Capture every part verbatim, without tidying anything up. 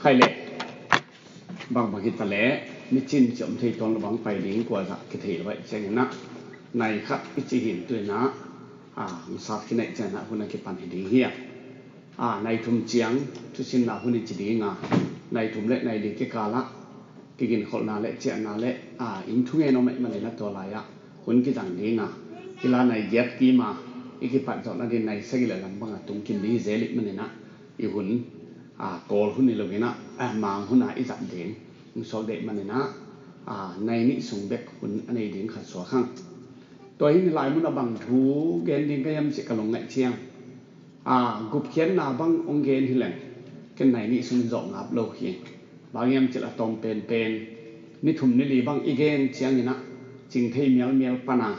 Pai le, bangbang hita le, micin ciam thei tuan lo bang pai ding kua zah kithei lo bai ciangin ah, nai khat i ci hin tuin ah, a, masat kinai ciangin ah hun a kipan hi ding hi a. A, nai thum ciang thusinna hun i ci ding a, nai thum le nai li kikal ah kiginkholhna le ciahna le, a, inn thungen om ahih manin ah tua lai ah hun kizang ding a, kila nai giat kim a i kipat zawhna ding nai sagih le lam bang a tung kim ding hi zel ahih manin ah i hun, a, Kawl hun hi lo in ah, a, Mang hun a i zat ding hong suak ding ahih manin ah, a, nai nih sung bek hun a nei ding khat suak hang. Tua hi in lai mun a bang thu gen ding ka hiam cih ka lungngaih ciang, a, gupkhiatna bang hong gen hi leng ken nai nih sung zawh ngap lo hi. Bang hiam cih leh a tawm penpen ni thum ni li bang i gen ciangin ah cing thei mialmial pan a,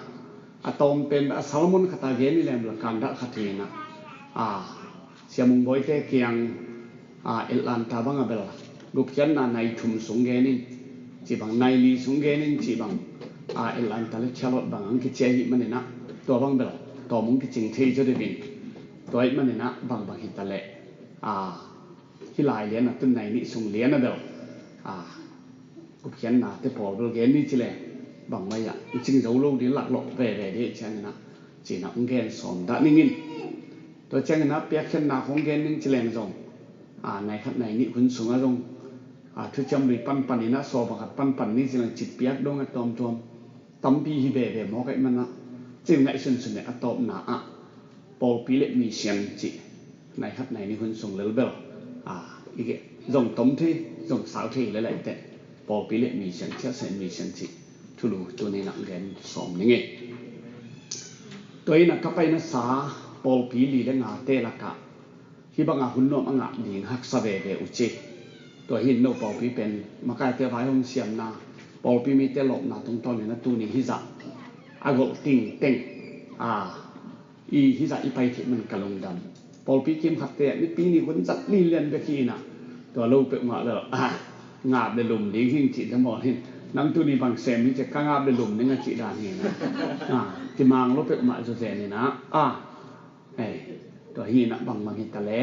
a tawm pen a sermon khat a gen hi leng bel kandah khat hi in ah, a, Sia Mung Bawite kiang, a, Atlanta bang a bel gupkhiatna nai thum sung gen in, ci bang nai li sung gen in, ci bang, a, Atlanta le Charlotte bang ang kici ahih manin ah tua bang bel tawm hong kicing thei zaw deuh in, tua ahih manin ah bangbang hita le, a, hih lai lian a tun nai nih sung lian a bel, a, gupkhiatnate pawl bel gen ni ci le bangmah ah i cing zo lo ding, laklawh veve ding ciangin ah ci in ah hong gen sawm dah ning in. Tua ciangin ah piakkhiatna khawng gen ning ci leng zong, a, nai khat nai nih hun sung ah zong, a, thuciam lui panpan in ah sawm a khat panpan ni ci leng citpiak dong a tuamtuam tampi hi veve mawk ahih manin ah cin ngaihsunsun le a tawpna ah pawlpi le mission cih nai khat nai nih hun sung lel bel, a, i zong tom thei zong sau thei le laih teh pawlpi le mission, ciahsa in mission cih thulu tuni in ah gen sawm ning e. Tua in ah ka paina sa pawlpi li le ngate lakah hih bang a hun nuam a ngah ding haksa veve uh ci. Tua hi in no pawlpi pen makaite vaihawm siamna, pawlpi mite lawpna tungtawn in ah tuni hih zah a golh tingteng, a, i hih zah i pai theih man ka lungdam. Pawlpi kim khatte ah nipi ni hun zat linlian bek hi in ah tua lo peuhmah lo, a, ngap le lum ding hing cih te mawl hin, nang tuni bang sem hi ci, ka ngap le lum ding a cih dan hi in ah, a, kimang lo peuhmah zawzen in ah, a, ei, tua hi in ah bangbang hita le,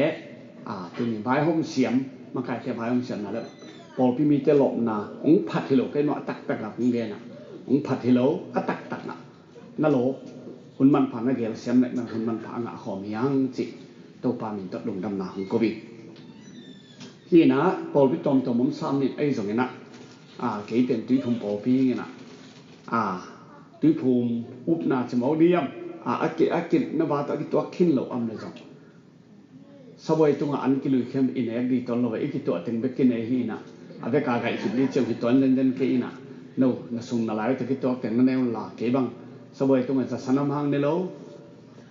a, tuni vaihawm siam, makaite vaihawm siamna le pawlpi mite lawpna hong phat hi lo, kei maw a taktak ah hong gen ah, hong phat hi lo, a taktak ah na lo, hun manpha na gel siam le na hun manpha a ngah khawm hi hang cih Topa min tawh lungdamna hong ko hi. Hi in ah pawlpi tawmtawm om sam ning, ahi zongin ah, a, kei pen Tuiphum pawlpi hi in ah, a, Tuiphum upna ci mawk diam, a, a ki, a ki na va tawh a kituak khin lo om le zong sabuai tungah an kilui khiam i nek ding tuan lo, i kituah teng bek kinei hi in ah, a vek a gaih khit ding ciang hi tuan denden kei in ah, no, na sung na lai tawh kituak teng na ne un la, kei bang sabuai tungah zasan om hang ne lo,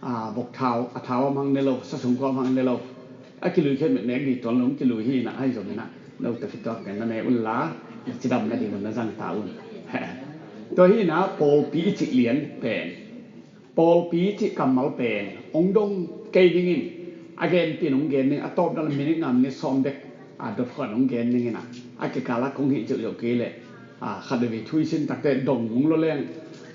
a, bok thau, a thau om hang ne lo, sa sung kua om hang ne lo, a kilui khiam i nek ding tuan lo, kilui hi in ah, ahi zongin ah no tawh kituak teng na ne un la, na cidam nading un na zang ta un. Tua hi in ah pawlpi i cih lian pen, pawlpi cih kammal pen hong dong kei dingin, a genpih in hong gen ding, a tawpna le minute nga minute sawm bek, a, dot khat hong gen dingin ah, a kikal ah kong hih ziauziau kei leh, a, khat vei thu i sin takte dong hong lo leng,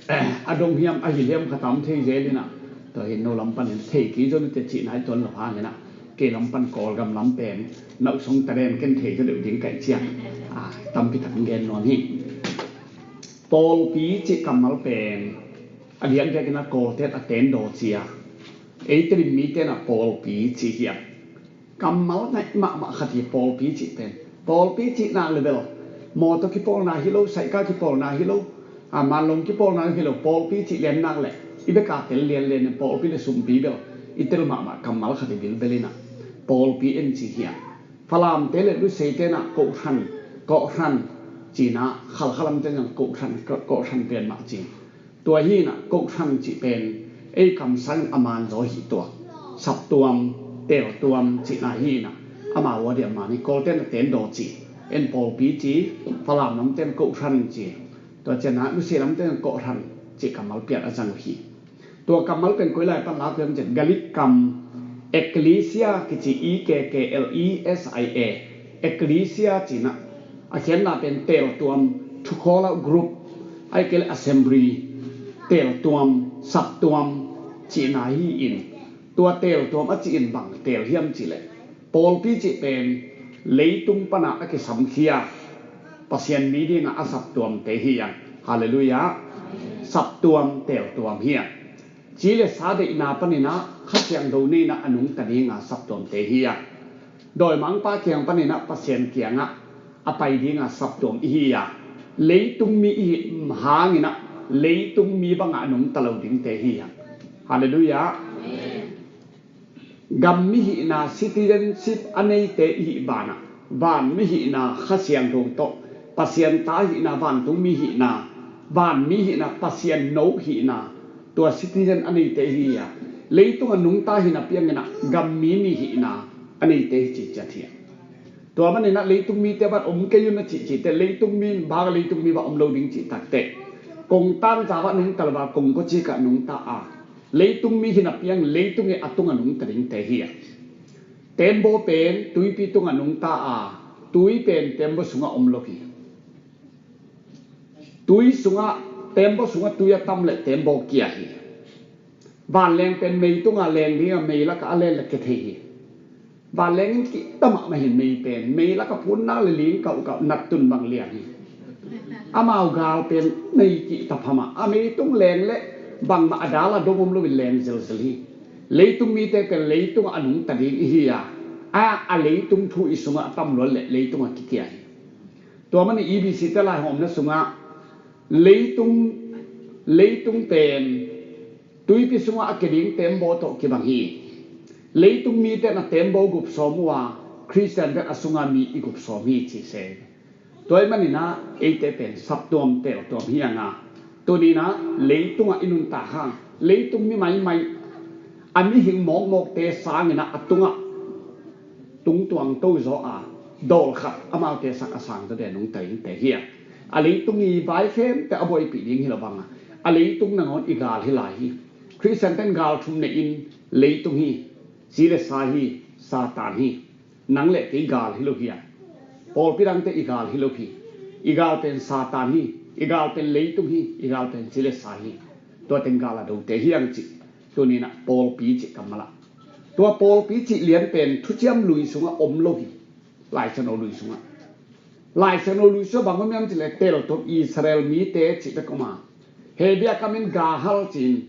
eh, a dong hiam a hilh hiam khat a om thei zel in ah, tua hi in no lam panin thei kei zaw ni teh cihna hi tuan lo hangin ah, kei lam pan Kawlgam lam pen nauh sung ta den ken thei zaw deuh ding ka hih ciang, a, tampi tak hong gen nuam hi. Pawlpi cih kammal pen a diakdiakin ah Kawlte'n a tendaw ci a, eite Lim mite'n ah pawlpi ci hi a. Kammal ngaih mahmah khat hi pawlpi cih pen. Pawlpi cih nak le bel mawtaw kipawlna hi lo, saika kipawlna hi lo, a, manlong kipawlna hi lo, pawlpi cih lian nak le i bek a tel lianlian in pawlpi le sumpi bel i tel mahmah kammal khat hi bilbel in ah pawlpi en ci hi a. Falamte le Luseite'n ah kohhran, kohhran ci in ah, Khalkha lamte'n ah kohhran, kohhran pen mah ci. Tua hi in ah kohhran cih pen ei kamsang in a man zaw hi tuak. Saptuam, teltuam cihna hi in ah, amau a diah man hi, Kawlte'n ah tendaw ci, en pawlpi ci, Falam lamte'n kohhran ci. Tua ciang ah Lusei lamte'n ah kohhran cih kammal piat a zang uh hi. Tua kammal pen koi lai pan lak hiam cih leh Greek kam ekklesia kici, E K K L E S I A, ekklesia ci in ah, a khiatna pen teltuam, to call out group, ahih kei leh assembly, teltuam, saptuam cihna hi in, tua teltuam a cih in bang tel hiam cih leh pawlpi cih pen Leitung pana a kisamkhia Pasian mi dinga a saptuamte hi a. Halleluiah. Saptuam teltuam hi a. Ci le sa deihna paninah Kha Siangtho neina a nungta dinga saptuamte hi a. Dawimangpa kiang paninah Pasian kiangah a pai dinga saptuam i hi a. Leitung mi i hi hanginah leitung mi bangah a nungta lo dingte hi a. Halleluiah. Gam mi hihna, citizenship a neite i hih banah van mi hihna, Kha Siangtho tawh Pasian ta hihna, vantung mi hihna, van mi hihna, Pasian no hihna, tua citizen a neite hi a. Leitung a nungta hihna pianginah gam mi ni hihna a neite hi ciciat hi a. Tua maninah leitung mite bat om kei un a cihcihte, leitung mi in bak leitung mi bah om lo ding cih takte, kongtang ca bah nungta lo a, kongkocikah nungta a, leitung mi hihna piang leitung i a tunga nungta dingte hi a. Tembaw pen tuipi tunga nungta a, tui pen tembaw sungah om lo hi. Tui sungah, tembaw sungah tui a tam le tembaw kia hi. Vanleng pen mei tunga leng dinga mei lakah a len le kia thei hi. Vanleng in kihta mahmah hi mei pen, mei lakah phunna le ling kauhkauh nattun bang lian hi. Amau gal pen mei kihta phamah a, mei tung leng le bangmah a dal a dom om loin leng zelzel hi. Leitung mite pen leitungah a nungta ding i hi a, a, a leitung thu i sungah a tam luat le leitungah kikia hi. Tua manin E B C te lai hong omna sungah leitung, leitung pen tuipi sungah a kia ding tembaw tawh kibang hi. Leitung mite na tembaw gupsawm uh a, Khristian pen a sunga mi i gupsawm hi ci se. Tua ahih maninah eite pen saptuam teltuam hi a nga. Tuninah leitungah i nuntak hang, leitung mi maimai, a mihing mawkmawkte sanginah a tungah tungtuang tozaw a, dawlkhat amaute sak a sang tawh den nungta dingte hi a. A leitung i vai khemte a buaipih ding hi lo banga, a leitung nangawn i gal hi lai hi. Khristian ten gal thum nei in, leitung hi, ci le sa hi, Satan hi. Nang le kei gal hi lo hi a. Pawlpi dangte i gal hi lo hi. I gal pen Satan hi. I gal pen leitung hi. I gal pen ci le sa hi. Tua teng gal a dote hi ang cih tuninah pawlpi cih kammal ah. Tua pawlpi cih lian pen thuciam lui sungah om lo hi. Laisano lui sungah. Laisano lui sungah bang om hiam cih le teltuam Israel mite cih bek om a. Hebia kamin gahal cin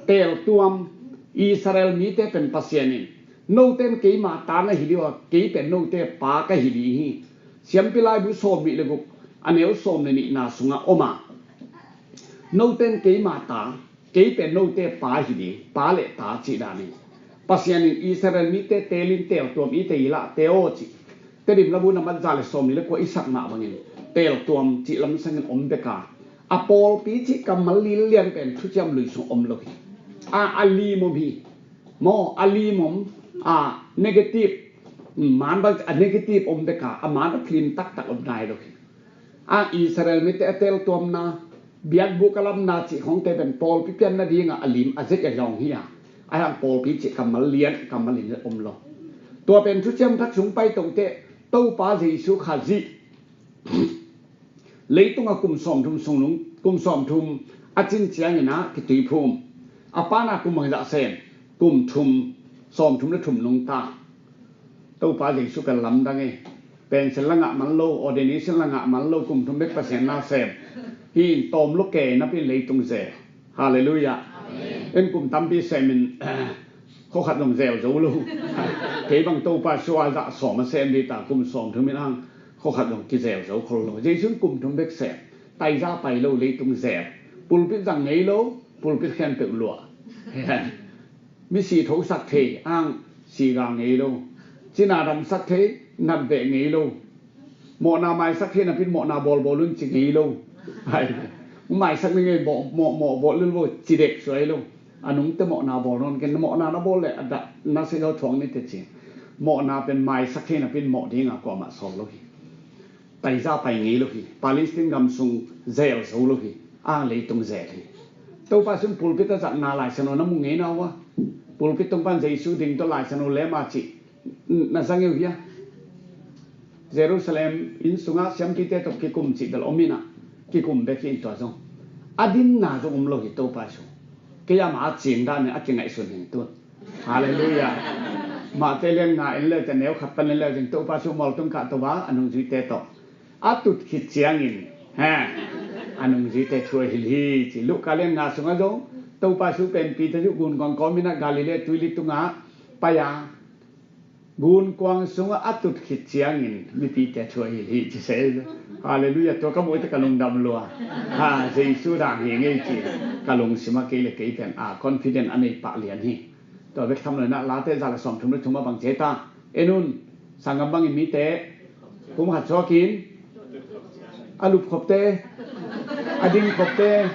teltuam Israel mite pen Pasian in, noten keima ta na hi dih uh a, kei pen note pa ka hi ding hi. Siampi laibu sawm nih le guk a neu sawm le nihna sungah om a. Noten keima ta, kei pen note pa hi ding, pa le ta cih dan hi. Pasian in Israel mite telin teltuam i tei lah te aw cih. Tedim labu na mat za le sawm nih le kua i sak mah bangin teltuam cih lamsangin om beka. A pawlpi cih kammal lilian pen thuciam lui sung om lo hi. A, a lim om hi. Maw, a lim om, a negative. Man bang a negative om beka, a man a lim taktak om nai lo hi. A Israel mite a teltuamna, biakbuk a lamna cih khongte pen pawlpi pianna dinga a lim a zeih a zong hi a. A hang pawlpi cih kammal lian, kammal in om lo. Tua pen thuciam thak sung pai tongte, Topa Jesu Khazih leitunga kum sawmthum sung nung, kum sawmthum a cin ciangin a kituiphum. A pana kum bangzah sem, kum thum, sawmthum le thum nungta. Topa Jesu kan lamdang e. Pension la ngah man lo, ordination la ngah man lo, kum thum bek Pasian na sem. Hi in tawm lo ke napi leitung zel. Halleluiah. Amen. En kum tampi semin khokhat zong zel zo lo. Kei bang Topa sua zah sawm a sem di ta, kum sawmthum in ang khokhat zong kizel zo khol lo. Jesu in kum thum bek sem. Taiza pai lo, leitung zel. Pulpit zang ngei lo, pulpit khempeuh luah. Misi thosak thei ang siga ngei lo. Cina damsak thei, nat beh ngei lo. Mawhna maisak thei napin mawhna bawlbawl un ci ngei lo. Ai, maisak ni ngei mawh, mawh, mawh bawl lil bo ci dek suai lo. A nungte mawhna bawl nawn ken, mawhna na bawl le a dah na si lo thuang ni te ci. Mawhna pen maisak thei napin mawh dinga kuamah sawl lo hi. Taiza pai ngei lo hi. Palestine gam sung zel zo lo hi. Ang leitung zel hi. Topa sun pulpit a zatna Laisiangtho na mu ngei na uh a. Pulpit tung pan Jesu ding tawh Laisiangtho lema cih na zang uh hia? Jerusalem inn sungah siampite tawh kikum cih bel om inah kikum bek hi in tua zong a dinna zong om lo hi Topa sung. Kei ama a cing dan in a kingaihsun hi tun. Halleluiah. Mate lian nga en le teh, neu khat pan en le teh, Topa Jesu mual tung kah to a, a nungzuite tawh a tut khit ciangin, ha, a nungzuite thu a hilh hi ci. Luka lian nga sungah zong Topa Jesu pen Peter Jesu gunkuang kawmin ah Galilee tuili tungah pai a, gunkuang sungah a tut khit ciangin mipite thu a hilh hi ci se. Halleluiah, tua ka muh teh ka lungdam lua. Ha, Jesu dan hi ngei ci. Ka lungsim ah kei le kei pen a confident a nei pah lian hi. Tua bek tham lo in ah, Late za le sawmthum le thum ah bang ci ta? En un, sanggam bangin mite pumkhat suakin, a lup khopte, a ding khopte,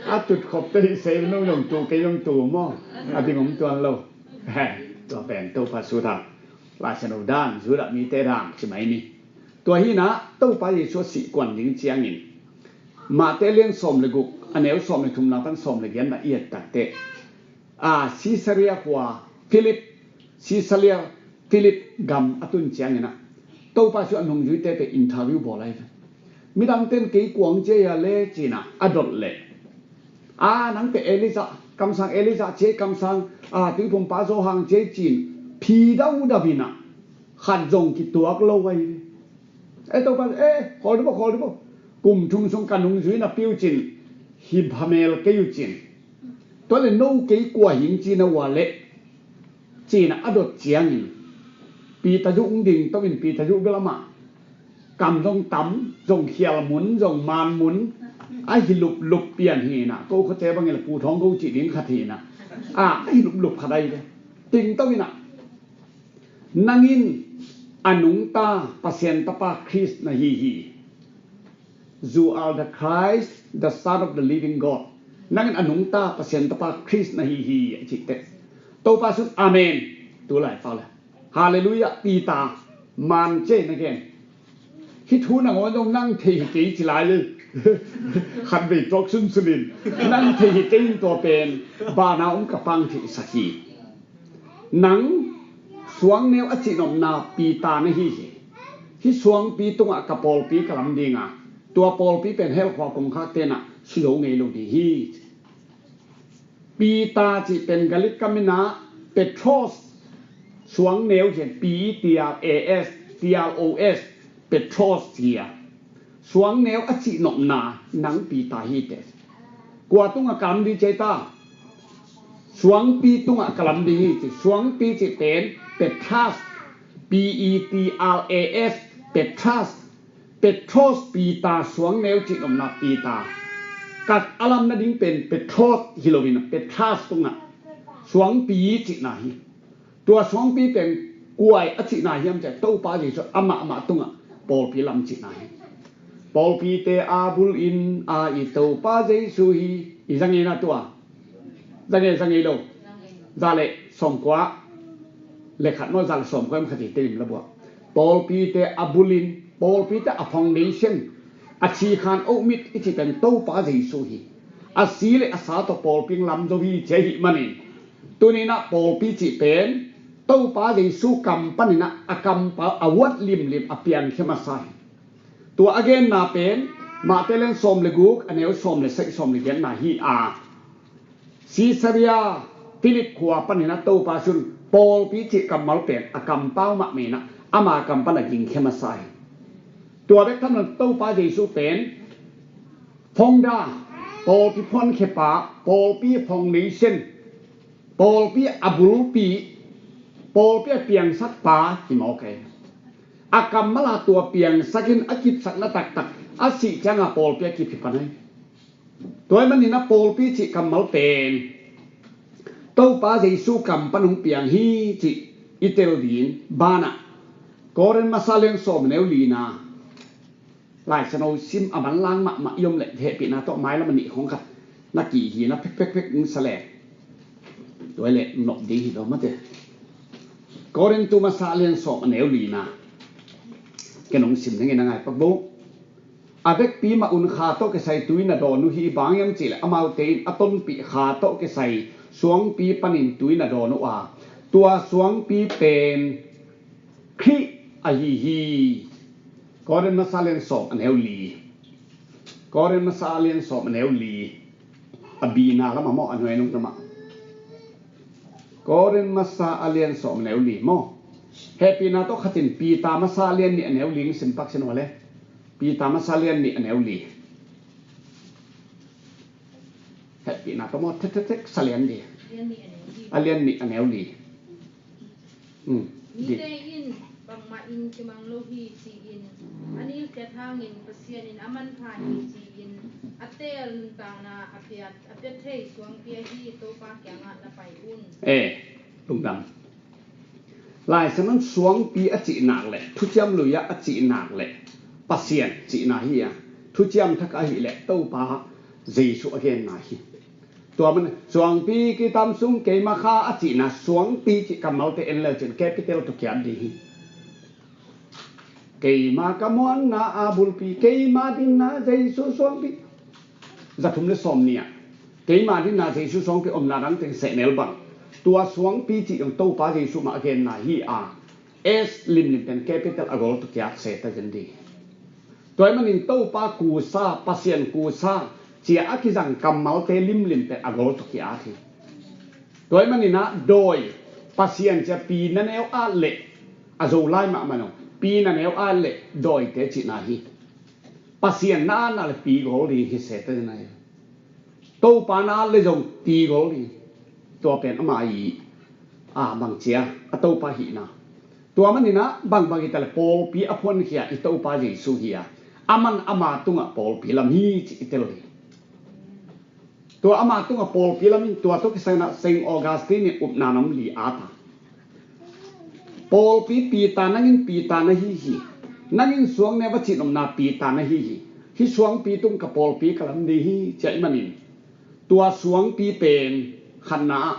a tut khopte hi se, nong zong tu, kei zong tu maw? A ding om tuan lo. He, tua pen Topa Jesu dan, Laisiangtho dan, Judah mite dan ci mai ni. Tua hi in ah, Topa Jesu a sih kuan ding ciangin Mate lian sawm le guk, a neu sawm le thumna pan sawm le giatna i et tak teh, a, Caesarea khua Philip, Caesarea Philip gam a tun ciangin ah, Topa Jesu a nungzuite pen interview bawl ahi ve. Midangte'n kei kua hong ci a hia le ci in ah a dot leh, a, nang pen Elijah, kamsang Elijah ci ei, kamsang, a, tuiphumpa Johan ci ei ci in, phi daudau in ah, khat zong kituak lo ahi ve. E Topa, e, khawl dih bo, khawl dih bo. Kum thum sung ka nungzui napi uh cin, hi phamel kei uh cin. Tua leh no kei kua hi ing ci na uh a leh, ci in ah a dot ciangin, Peter Jesu hong ding to in, Peter Jesu bel amah kam zong tam, zong khial mun, zong man mun, a hi luplup pian hi in ah, ko khuate bangin la Pu Thawng ko cih ding khat hi in ah, a, a hi luplup khat ahi ve. Ding to in ah, nang in a nungta Pasian Tapa Khrist na hi hi. You are the Christ, the Son of the living God. Nang in a nungta Pasian Tapa Khrist na hi hi, a cih teh, Topa Jesu'n, Amen. Tu lai pau le, Halleluiah, Peter, man ci ei na gen. Hih thu nangawn zong nang thei hi kei ci lai ei. Khatvei tuak sunsun in, nang thei hi kei in, tua pen bana om ka pang theihsak hi. Nang suangneu a cihnopna Peter na hi hi. Hih suangpi tungah ka pawlpi ka lam ding a, tua pawlpi pen hell khua kongkhakte'n ah sui zo ngei lo ding hi. Peter cih pen Greek kam in ah Petros, suangneu hi, P E T R A S, T R O S, Petros hi a. Suangneu a cihnopna nang Peter hi teh. Kua tungah ka lam ding ci ei ta? Suangpi tungah ka lam ding hi ci. Suangpi cih pen Petras, P E T R A S, Petras. Petros, Peter, suangneu cihnopna Peter. Ka a lam nading pen Petros hi lo in ah, Petras tungah suangpi cihna hi. Tua suangpi pen kua a cihna hiam cih leh, Topa Jesu amah mah tungah pawlpi lam cihna hi. Pawlpite a bul in a i Topa Jesu hi. I za ngei na tua? Za ngei, za ngei lo? Za le sawmkua le khat maw, za le sawmkua le khat hi teh, lim la buak. Pawlpite a bul in, pawlpite a foundation, a cikhan ohmit i cih pen Topa Jesu hi. A si le a sa tawh pawlpi lam zo hi ci ahih manin, tuni in ah pawlpi cih pen Topa Jesu kam panin ah a kampau a uat limlim a piankhia masa hi. Tua a genna pen Mate lian sawm le guk, a neu sawm le sagih, sawm le giatna hi a, Caesarea Philip khua panin ah Topa Jesu'n pawlpi cih kammal pen a kampau mahmah in ah ama kam pan a gingkhia masa hi. Tua bek tham lo in Topa Jesu pen founder, pawlpi phuankhiapa, pawlpi foundation, pawlpi a bulpi, pawlpi a piangsakpa hi mawk hi. A kammal a tua piangsak in a kipsakna taktak, a sih ciang a pawlpi a kip hi pan hi. Tua ahih manin ah pawlpi cih kammal pen Topa Jesu kam pan hong piang hi cih i tel ding banah, Korin masa lian sawm, a neu lina, Laisiangtho sim a manlang mahmah i om leh hehpihna tawh mailam a nih khawng khat na kihi na phekphekphek in sa leh, tua hi leh nop ding hi lo mate. Korin tu masa lian sawm, a neu lina, ken hong sim ding hi na ngai pak bo. A vekpi mah un kha tawh kisai tui na dawn uh hi. Bang hiam cih leh amaute in a tonpih kha tawh kisai suangpi panin tui na dawn uh a, tua suangpi pen Khrih ahi hi. Korin masa lian sawm, a neu li. Korin masa lian sawm, a neu li. A bina lamah maw, a nuai nung lamah? Korin masa a lian sawm a neu li maw? Hehpihna tawh khatin Peter masa a lian nih a neu li sim pak sin uh le. Peter masa a lian nih a neu li. Hehpihna tawh maw, thek thek thek sa lian li. A lian nih a neu li. Hmm. Mite in bangmah in kimang lo hi ci-in a nilkhiat hangin Pasian in a manpha hi ci-in a teel nuntakna a pia, a pia thei suangpi ahi Topa kiangah na pai un. Eh, lungdam. Lai Siangtho suangpi a cih nak leh, thuciam lui-ah a cih nak leh Pasian cihna hi a, thuciam thak ahih leh Topa Jesu a genna hi. Tua man suangpi kitam sung keima kha a cihna suangpi cih kammalte en le cin capital tawh kiat ding hi. Keima ka muanna a bulpi, keima dinna Jesu suangpi. Za thum le sawm nih ah keima dinna Jesu suangpi omna dang teng sehnel bang. Tua suangpi cih dong Topa Jesu mah a genna hi a, S limlim pen capital a gol tawh kiat se ta zen ding. Tua ahih manin Topa kusa, Pasian kusa cia a kizang kammalte limlim pen a gol tawh kiat hi. Tua ahih manin ah dawi, Pasian cia pi na neu at leh, a Zolai mahmah nong, pi na neu at leh dawite cihna hi. Pasian na at nak leh pi gol ding hi se ta zen ahi. Topa na at le zong pi gol ding. Tua pen ama i a bang cia a Topa hihna. Tua manin ah bangbang hi ta le pawlpi a phuankhia i Topa Jesu hi a, aman ama tungah pawlpi lam hi ci i tel hi. Tua ama tungah pawlpi lam in tua tawh kisai in ah Saint Augustine in upna nam li a ta. Pawlpi Peter nangin Peter na hi hi. Nangin suang neu a cih nopna Peter na hi hi. Hih suangpi tung ka pawlpi ka lam ding hi ci ahih manin tua suangpi pen khatna ah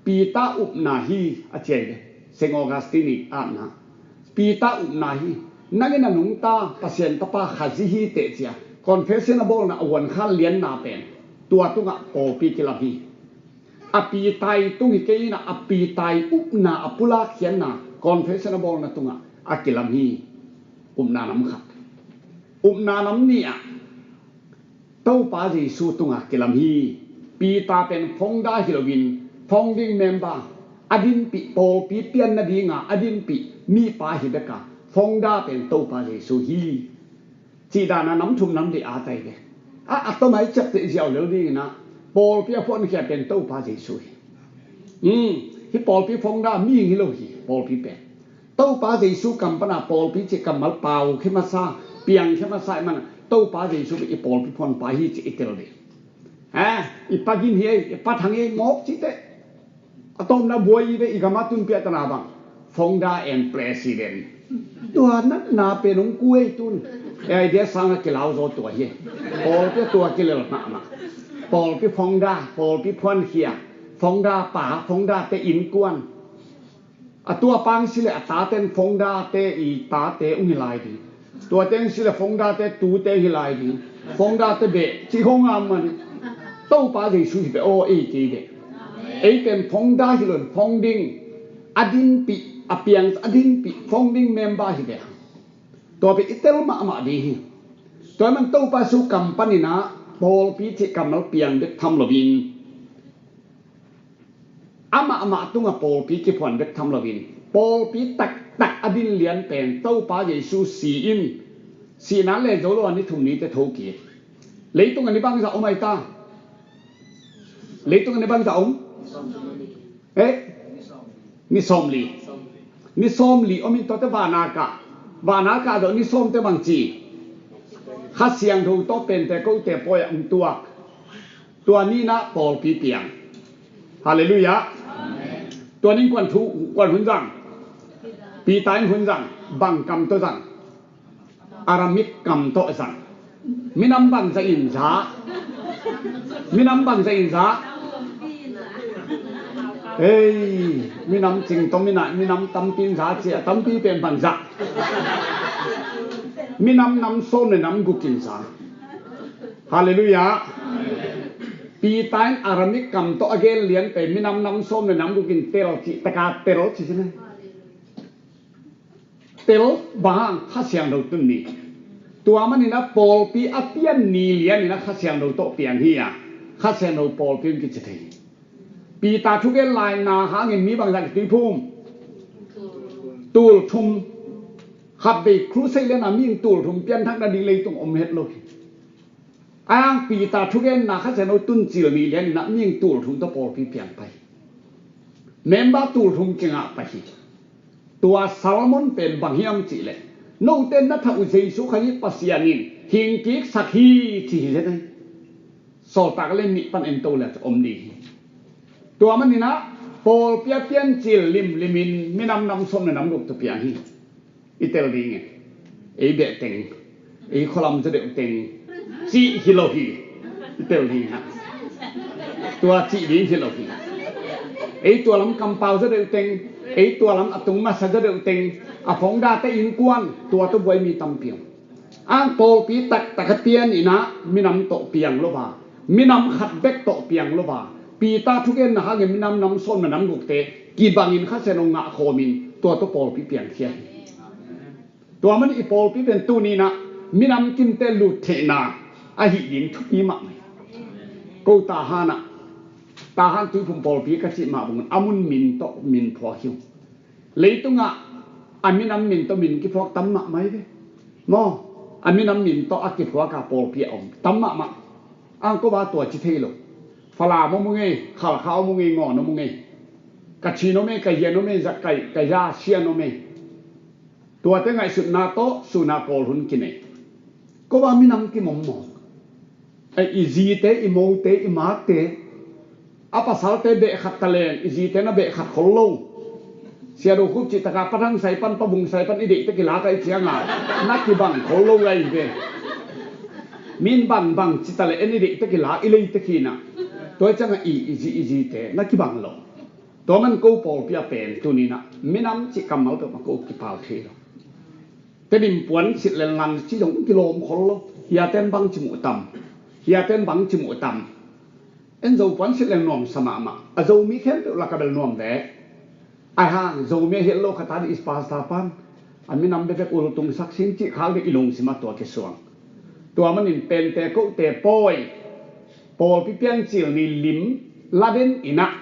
Peter upna hi a ci hi ve. Saint Augustine i atna Peter upna hi. Nangin a nungta Pasian tapa Khazih hi teh ci a confession a bawlna a vuankhan lianna pen tua tungah pawlpi kilam hi. A Peter i tung hi kei in ah a Peter i upna a pulak khiatna confession a bawlna tungah a kilam hi. Upna nam khat. Upna nam nih ah Topa Jesu tungah kilam hi. Peter pen founder hi loin founding member, a dinpih pawlpi pian nadinga a dinpih mipa hi bek a, founder pen Topa Jesu hi. Cih dan a nam thum nam li a tai ve. A, a tawmai ciapteh ziau lel ding in ah pawlpi a phuankhia pen Topa Jesu hi. Hmm, hih pawlpi founder mihing hi lo hi, pawlpi pen. Topa Jesu kam pana pawlpi cih kammal pau khia masa, piang khia masa ahih manin Topa Jesu i pawlpi phuanpa hi ci i tel ding. Eh, i Pa Gin hi ei, i Pa Thang hi ei mawk cih teh. A tawpna buai i ve, i gam a tun piahtana bang founder and president. Tua natna pen hong ku ei tun. E idea sang a kilau zaw tua hi. Pawlpi a tua kilel mahmah. Pawlpi founder, pawlpi phuankhia, founder pa, founder te innkuan. A tua pang si le a taten founder te i tate ung hi lai ding. Tua teng si le founder te tu te hi lai ding. Founder te beh ci hong a man. Topa Jesu hi beh aw ei kei beh. Ei pen founder hi loin founding a dinpih, a piang a dinpih founding member hi beh. Tua beh i tel mahmah ding hi. Tua man Topa Jesu kam panin ah pawlpi cih kammal piang bek tham loin amah amah tungah pawlpi kiphuan bek tham loin pawlpi taktak a din lian pen Topa Jesu si in, sihna le zo lo a ni thum nite tho kik. Leitung a ni bangzah om ai ta? Leitung a ni bangzah om? Eh? Ni sawmli. Ni sawmli om in tuate vana kah. Vana kah zawh ni sawmte bang ci? Kha Siangtho tawh Pentecost pawi ah hong tuak. Tua ni in ah pawlpi piang. Halleluiah. Tua ni in kuan thu, kuan hun zang? Peter in hun zang, bang kam tawh zang? Aramaic kam tawh zang. Minam bangzah in za? Minam bangzah in za? Ei, minam cing tawh minam, minam tampi in za ci a, tampi pen bangzah? Minam nam sawm le nam guk in za. Halleluiah. Peter in Aramaic kam tawh a gen lian pen minam nam sawm le nam guk in tel cih tak a tel ci ci na. Tel bang hang? Kha Siangtho tun ni. Tua manin ah pawlpi a pian ni lian in ah Kha Siangtho tawh piang hi a, Kha Siangtho pawlpi hong kici thei hi. Peter thugen laina hangin mi bangzah kituiphum? Tul thum. Khatvei crusade liana mi tul thum pianthak nading leitung om het lo hi. A hang Peter thugenna Kha Siangtho tuncil ni lianinah mi tul thum tawh pawlpi piang pah hi. Member tul thum kingah pah hi. Tua sermon pen bang hiam cihleh, note na thah uh Jesu Khazih Pasian in hingkiksak hi ci hi zen ahi. Sawltak le nih pan ento le om ding hi. Tua maninah pawlpi a piancil limlimin minam nam sawm le nam guk tawh piang hi. I tel dingin ei beh teng, ei khualam zaw deuh teng cih hi lo hi. I tel dingin ah tua cih ding hi lo hi. Ei tualam kampau zaw deuh teng, ei tualam a tung masa zaw deuh teng, a phongdate innkuan tua tawh buai mi tampi om. Ang pawlpi taktak a pianinah minam tawh piang lo a, minam khat bek tawh piang lo a, Peter thugenna hangin minam nam sawm le nam gukte kibangin Kha Siangtho ngah khawmin tua tawh pawlpi piangkhia hi. Tua man i pawlpi pen tuninah minam kimte lut theihna ahi ding thupi mahmah hi. Ko Tahanah, Tahan tuiphum pawlpi ka cih mah bangun a mun min tawh min phuak hi uh. Leitungah a minam min tawh min kiphuak tam mahmah hi ve. Maw, a minam min tawh a kiphuaka pawlpi a om tam mahmah. Ang ko ba tua ci thei lo. Falam om uh ngei, Khalkha om uh ngei, Ngawn om uh ngei, Kachin om ei, Kahian om ei, Za-, Kai-, Kaza Sian om ei. Tuate ngaihsutna tawh suna kawl hun kinei. Ko ba minam kim om maw? Ei, i zite, i mote, i makte, a pasalte beh khat taleng i zite na beh khat khol lo. Sia Do Khup cih taka Pa Thang Sai pan, Pa Bung Sai pan i deihte kilak a i cianga na kibang khol lo lai ve. Min bang bang ci taleh en i deihte kilak i leite khinah. Tua i cianga i, i zi, i zite na kibang lo. Tua man ko pawlpi a pen tuninah minam cih kammal peuhmah ko kipau thei lo. Tedim puan silh le lang ci zong kilawm khol lo. Hiaten bang ci muh tam? Hiaten bang ci muh tam? En Zo puan silh le nuamsa mahmah. A Zomi khempeuh laka bel nuam ve. Aihang Zomi a hilh lo khat a dih i pastor pan a minam bekbek ultungsak sin cih khak dih i lungsim a tua kisuang. Tua manin Pentecost te pawi pawlpi piancil ni lim laden inah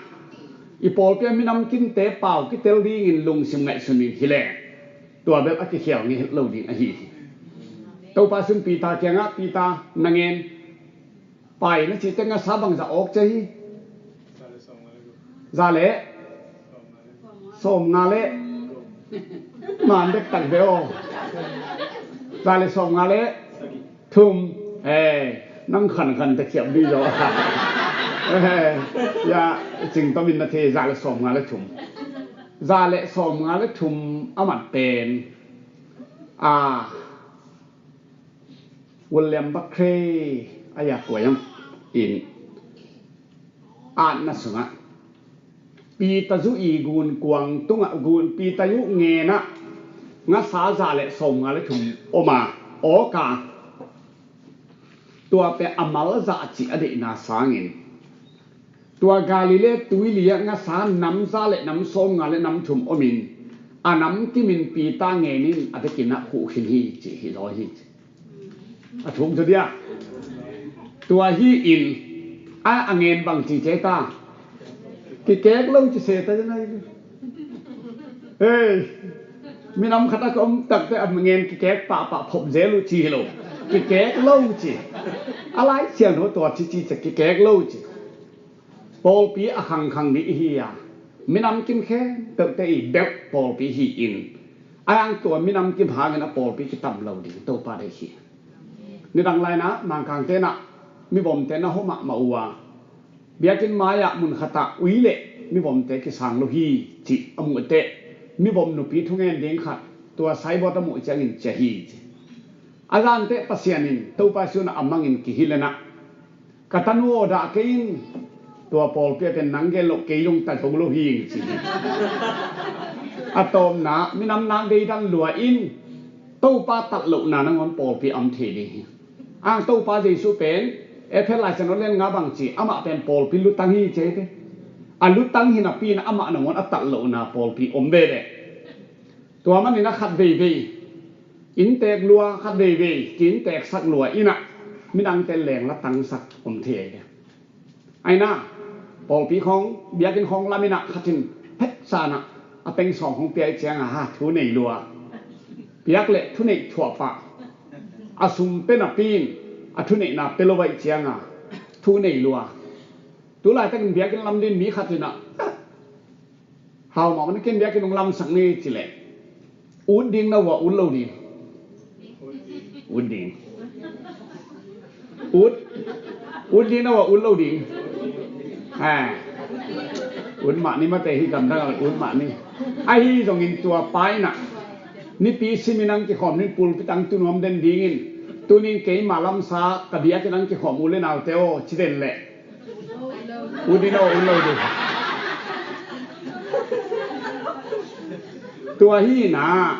i pawlpi a minam kimte pau kitel dingin lungsim ngaihsun in hileh tua bel a kikhial ngei het lo ding ahi hi. Topa sun Peter kiangah, Peter, na ngen pai na cih tengah sa bangzah awk cia hi? Za le sawmnga le man dek tak ve aw. Za le sawmnga le thum. Nang khankhan takhiap dih zaw. Ya, cingtomin na thei, za le sawmnga le thum. Za le sawmnga le thum a mat pen a William Barclay a ya kuai ang in atna sungah Peter zu i gunkuang tungah gun Peter zu ngenah ngasa za le sawmnga le thum om a awk a, tua pen a malzah cih a deihna sangin tua Galilee tuili ah ngasa nam za le nam sawmnga le nam thum omin a nam kimin Peter ngenin a bekinah khuh khin hi cih hi zaw hi. A thuk zaw dia. Tua hi in a, a ngen bang ci cia ta? Kikek lo ci se ta nai. Hei, minam khat a ka om takte a ngen kikek pahpah phop zel uh ci hi lo. Kikek lo ci. A Lai Siangtho tua ci ci cia kikek lo ci. Pawlpi a khangkhang dih ihi a, minam kim khempeuhte i belh pawlpi hi in, a angtua minam kim hangin a pawlpi kitam lo ding Topa deih hi. Nidang lainah Mangkangte nah mibomte na hawh mahmah uh a, biakinn mai-ah mun khatah ui leh mibomte kisang lo hi cih a muh teh, mibom nupi thungen ding khat tua saibawt a muh ciangin cia hi ci. A zanteh Pasian in Topa sunah a mangin kihilh inah, ka tanu aw dah kei in, tua pawlpi a pen nang gen loh kei zong ta zo lo hi ing ci hi. A tawpna minam nak deidan lua in Topa tat lohna nangawn pawlpi a om thei ding hi. Ang Topa Jesu pen Efesa Lai Siangtho lian nga bang ci, amah pen pawlpi lutang hi ci hi te. A lutang hi napi inah amah nangawn a tat lohna pawlpi om veve. Tua maninah khat veivei inntek lua, khat veivei ki innteksak lua inah midangte lengla tangsak om thei ahi ve. Aina Pawlpi khawng, biakinn khawng lamin ah khat in phet sanah a peng sawm khawng pia ih ciangah ha, thu nei lua. Piak leh thu neih thuah pah. A sum pe napi in a thu neihna pe lo ih ciangah thu nei lua. Tulaitakin biakinn lam ding mi khat in ah, hau mahmah na, ken biakinn hong lamsak ni ci leh, ut ding na uh a, ut lo ding? Ut ding. Ut, ut ding na uh a, ut lo ding? Ha. Ut mah ni, mate, hih gamdang ah ut mah ni. Ahi zongin tua pa in ah, nipi simin hong kikhawm ni, pulpit ah tu nuam den dingin, tunin keima lamsa ka biakinn hong kikhawm u le naute aw, ci den leh, ut ding na uh a, ut lo ding? Tua hi in ah,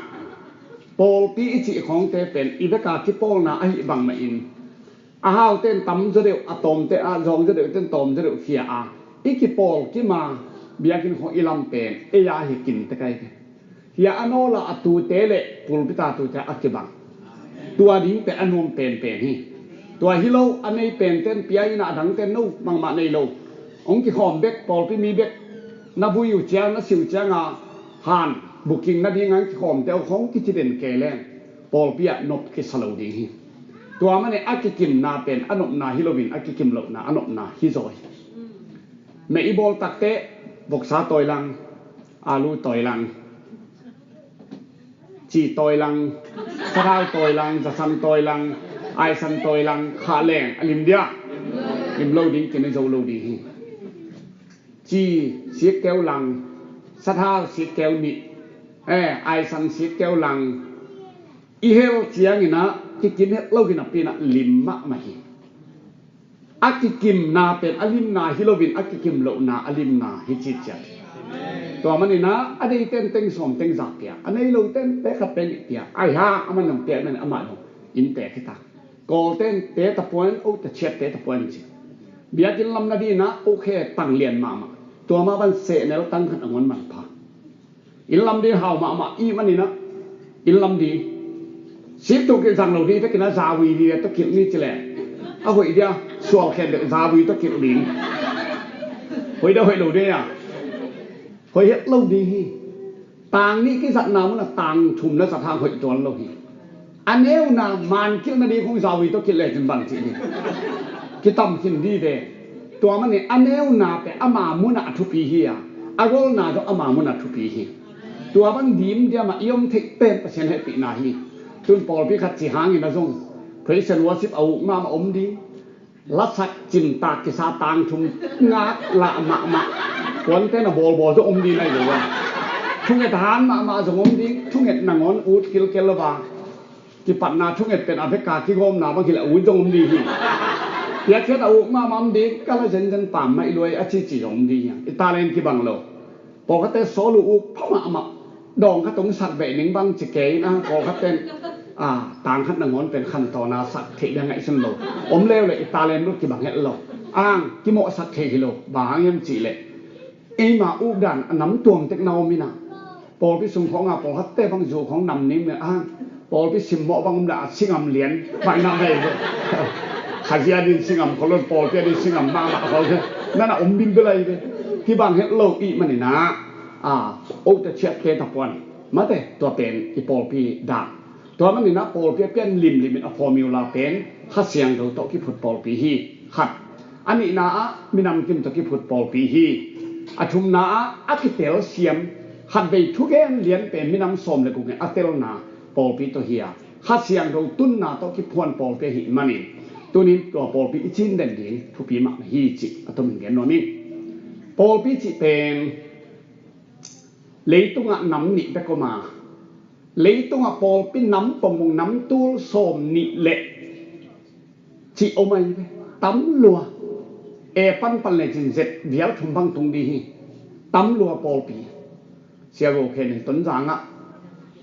pawlpi i cih khawngte pen i vek a kipawlna ahih bang mahin, a haute in tam zaw deuh, a tawmte, a zawng zaw deuhte in tawm zaw deuh khia a, i kipawl kim a, biakinn khawng i lam pen ei a hi kim tek ahi ve. Hia a nawl a a tute le pulpit a tute a kibang. Tua ding pen a nuam penpen hi. Tua hi lo, a nei pente in pia in ah, a dangte in no bangmah nei lo. Hong kikhawm bek, pawlpi mi bek na vui uh ciang, na si uh ciangah han booking nading hong kikhawmte uh khawng kici den kei leng, pawlpi ah nop kisa lo ding hi. Tua manin a kikimna pen a nopna hi loin, a kikim lohna a nopna hi zaw hi. Meh i bawl takteh, voksa tawi lang, alu tawi lang, ci tawi lang, sathau tawi lang, zasan tawi lang, aisan tawi lang khah leng a lim dia? Lim lo ding, kine zo lo ding hi. Ci sikkeu lang, sathau sikkeu nih, eh, aisan sikkeu lang i hel ciangin ah kikim het lo hi napi in ah lim mahmah hi. A kikimna pen a limna hi loin, a kikim lohna a limna hi ci ciat. Tua manin ah a neite in teng sawm teng za pia, a nei lote in pek khat pek nih pia, ai ha, amah in hong pia, amah in hong, in pek hi ta. Kawlte in te ta puan, o ta ciat te ta puan ci. Biakinn lam nading in ah o khe tang lian mahmah. Tua mah bang sehnel tang khat nangawn manpha. Inn lam ding hau mahmah i hih manin ah, inn lam ding, sik tawh kilh zang lo ding, i vekin ah zavui ding tawh kilh ni ci leh, a hoih dia? Sual khen deuh zavui tawh kilh ding. Hoih dia, hoih lo ding a? Hoih het lo ding hi. Tang nih kizatna munah tang thum na zat hang hoih tuan lo hi. A neuna man kilh nading khong zavui tawh kilh lecin bang cih ding? Kitam khin ding ve. Tua manin a neuna pen ama munah a thupi hi a, a golna zong ama munah a thupi hi. Tua bang dim diam ah i om theih pen Pasian hehpihna hi. Tun pawlpi khat ci hangin a zong praise and worship a uk mahmah om ding. Lasak cimtak kisa tang thum ngak lah mahmah, puante na bawlbawl zong om ding ahi lo a. Thunget han mahmah zong om ding, thunget nangawn ut kilkel lo a. Kipatna thunget pen a veka kigawmna bang hileh a ut zong om ding hi. Piakkhiat a uk mahmah om ding, ka la zenzen pam mah i luai a cici zong om ding hi. I talent kibang lo. Pawlkhatte sawl uh uk pha mahmah. Dawng khat hong sak beh ning bang ci kei in a, pawlkhatte in, a, tang khat nangawn pen khantawn a sak theih bia ngaihsun lo. Om leuleu i talent uh kibang het lo. Ang kimawhsak thei hi lo. Bang hang hiam cihleh, eima ukdan a nam tuam tek na om in a, pawlpi sung khawng a pawlkhatte bang zu khawng nam ning in a, pawlpi simmawh bang om le a singam lian baihna vei ve. Khazia din singam khol lo, pawlpi a din singam mahmah khol ve. Nana om bilbel ahi ve. Kibang het lo i hih manin a, a, ota ciatte tapuan, mate, tua pen i pawlpi dan. Tua manin a pawlpi a pian limlim in a formula pen Kha Siangtho tawh kiphut pawlpi hi. Khat. A nihna ah minam kim tawh kiphut pawlpi hi. A thumna ah a kitelsiam khatvei thugen lian pen minam sawm le guk in a telna pawlpi tawh hi a, Kha Siangtho tunna tawh kiphuan pawlpi ahih manin, tunin tua pawlpi i cin den ding thupi mahmah hi cih a tomin gen nuam ing. Pawlpi cih pen leitungah nam nih bek om a, leitungah pawlpi nam pongpong, nam tul sawm nih le cih om ahi ve. Tam lua. E panpan lecin zet vial thum bang tung ding hi. Tam lua pawlpi. Sia Go Khen in Tonzang ah,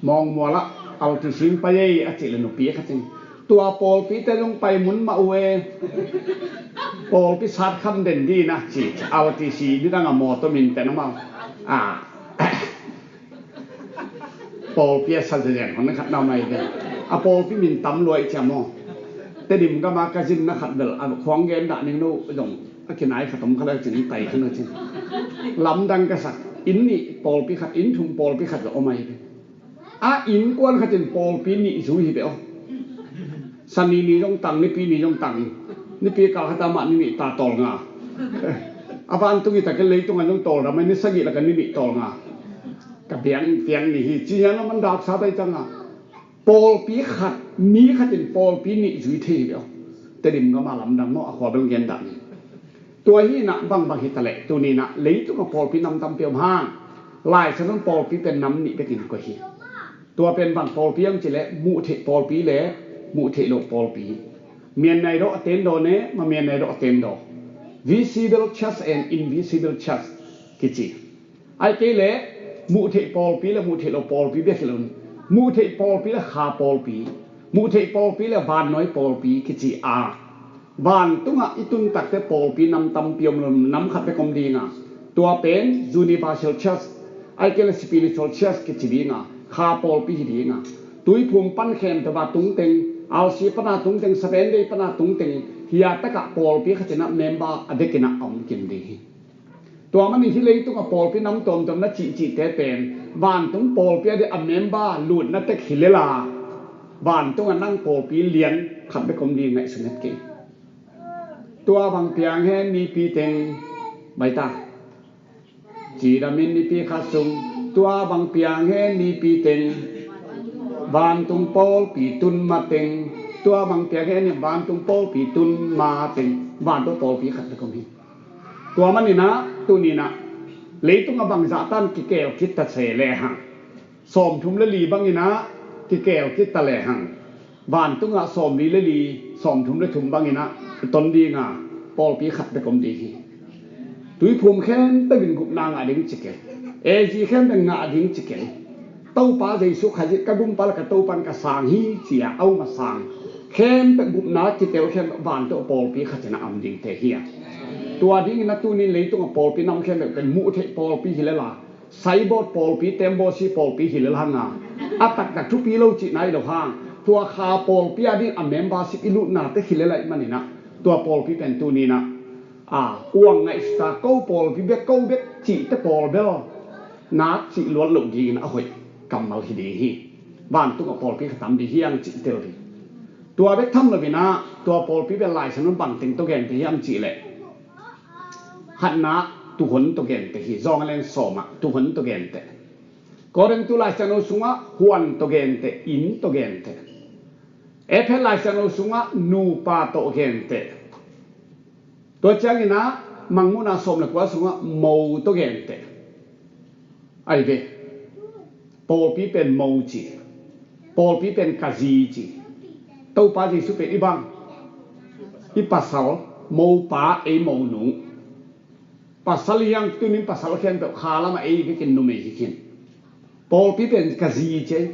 Mawngmual ah, L T C hong pai ei a cih le nupi khat in, tua pawlpite zong pai mun mah uh e. Pawlpi sat kham den ding a ci, L T C nidang a mawtaw min pen amau, a, pawlpi a sa zelian hon khat na om ahi ve. A pawlpi min tam lua i ciam aw. Tedim gam a ka zinna khat bel a khuang gen dah ning no zong a kinai khat om kha le cin tai khan a cin. Lamdang ka sak, inn nih pawlpi khat, inn thum pawlpi khat ka om ahi ve. A innkuan khat in pawlpi nih zui hi ve aw. Sani ni zong tang, nipi ni zong tang. Nipi kal khat a mah ni nih ta tawl nga. A vantung i tak in leitung a zong tawl ram a, ni sagih lak a ni nih tawl nga. Ka biang piang ni hi ci hian a man dak sa bai tang a. Pawlpi khat, mi khat in pawlpi nih zui thei hi ve aw. Tedim gam a lamdang maw, a khua bel gen dah ni. Tua hi inah bangbang hi ta leh tuni inah leitung a pawlpi nam tampi om hang. Lai Siangtho in pawlpi pen nam nih bekin koih hi. Tua pen bang pawlpi om ci leh muh theih pawlpi le muh theih loh pawlpi. Mian nai dawh a ten daw ne, ma mian nai dawh a ten daw. Visible church and invisible church kici. Ai kei leh muh theih pawlpi le muh theih loh pawlpi bek hi lo in, muh theih pawlpi le kha pawlpi, muh theih pawlpi le vannuai pawlpi kici a, vantungah i tun takte pawlpi nam tampi om lo, nam khat bek om ding a, tua pen universal church, ai kei leh spiritual church kici ding a, kha pawlpi hi ding a, tuiphum pan khempeuh a tungteng, R C pana tungteng, Seven Day pana tungteng, hia takah pawlpi khat inah member a dekinah a om kim ding hi. Tua manin hih leitung a pawlpi nam tuamtuam na cihcihte pen vantung pawlpi a ding a member lutna tek hi lela, vantung a nang pawlpi lian khat bek om ding ngaihsun het kei. Tua bang piang hen nipi teng baita. Cidamin nipi khat sung tua bang piang hen nipi teng vantung pawlpi tun ma teng, tua bang piang hen vantung pawlpi tun ma teng vantung pawlpi khat bek om hi. Tua maninah tuninah leitung a bangzah tan kikel kit ta se lehang, sawmthum le li banginah kikel kit ta lehang, vantungah sawmli le li, sawmthum le thum banginah i ton dinga pawlpi khat bek om ding hi. Tuiphum khempeuh in gupna ngah ding ci kei. A G khempeuh in ngah ding ci kei. Topa Jesu Khazih ka gumpa le ka Topan ka sang hi cia a um a sang khempeuh gupna kitel khempeuh vantung a pawlpi khat inah om dingte hi a. Tua dingin a tunin leitung a pawlpi nam khempeuh pen muh theih pawlpi hi lela, saibawt pawlpi, tembaw si pawlpi hi lela hanga, a taktak thupi lo cihna hi lo hang, tua kha pawlpi a ding a membership i lutnate hi lela i maninah tua pawlpi pen tuninah a uang ngaihsuta ko pawlpi bek ko bek cihte pawl bel nak cih luat loh dingin a hoih kammal hi ding hi. Vantung a pawlpi khat tam ding hiang cih tel ding. Tua bek tham loinah tua pawlpi bel Lai Siangtho bangteng tawh gente hiam cih leh khatna tuhon tawh gente hi. Zawng a leng sawmah tuhon tawh gente. Korintu Lai Siangtho sungah huan tawh gente, inn tawh gente. Efesa Lai Siangtho sungah nupa tawh gente. Tua cianginah Mangmuhna sawm le kua sungah mo tawh gente. Ai ve, pawlpi pen mo ci, pawlpi pen ka zi ci. Topa Jesu pen i bang, i pasal, mopa ei mo nung. Pasal hiang tunin pasal khempeuh kha lamah ei vekin numei hi khin. Pawlpi pen ka zi ci ei.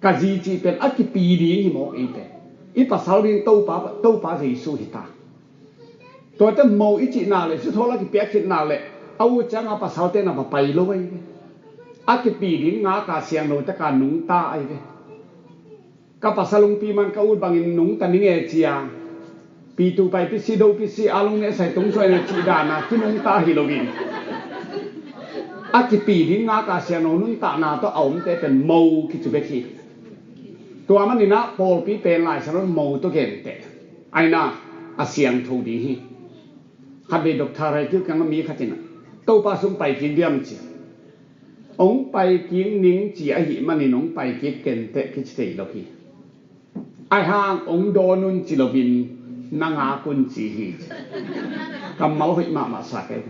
Ka zi ci pen a kipi ding hi mawk ei pen. I pasal ding Topa, Topa Jesu hi ta. Tuate mo i cihna le suthawl a kipiak khitna le a ut cianga pasalte na va pai lo ahi ve. A kipi ding ngaka siangtho taka nungta ahi ve. Ka pasal ungpi man ka ut bangin nungta ning e cia. Pitu pai pisi do pisi a lung ne sai tung suai na cih dana kinungta hi loin a kipi ding ngaka siangtho nuntakna tawh a omte pen mo kici bek hi. Tua maninah pawlpi pen Lai Siangtho mo tawh gente. Aina a siangtho ding hi. Khatvei doctor hai kiu kiangah mi khatinah Topa sung pai kik diam ci. Ong pai kik ning ci ahih manin ong pai kik kenteh kici thei lo hi. Ai hang ong dawn un ci loin na ngak un ci hi. Kammal hoih mahmah sa kei.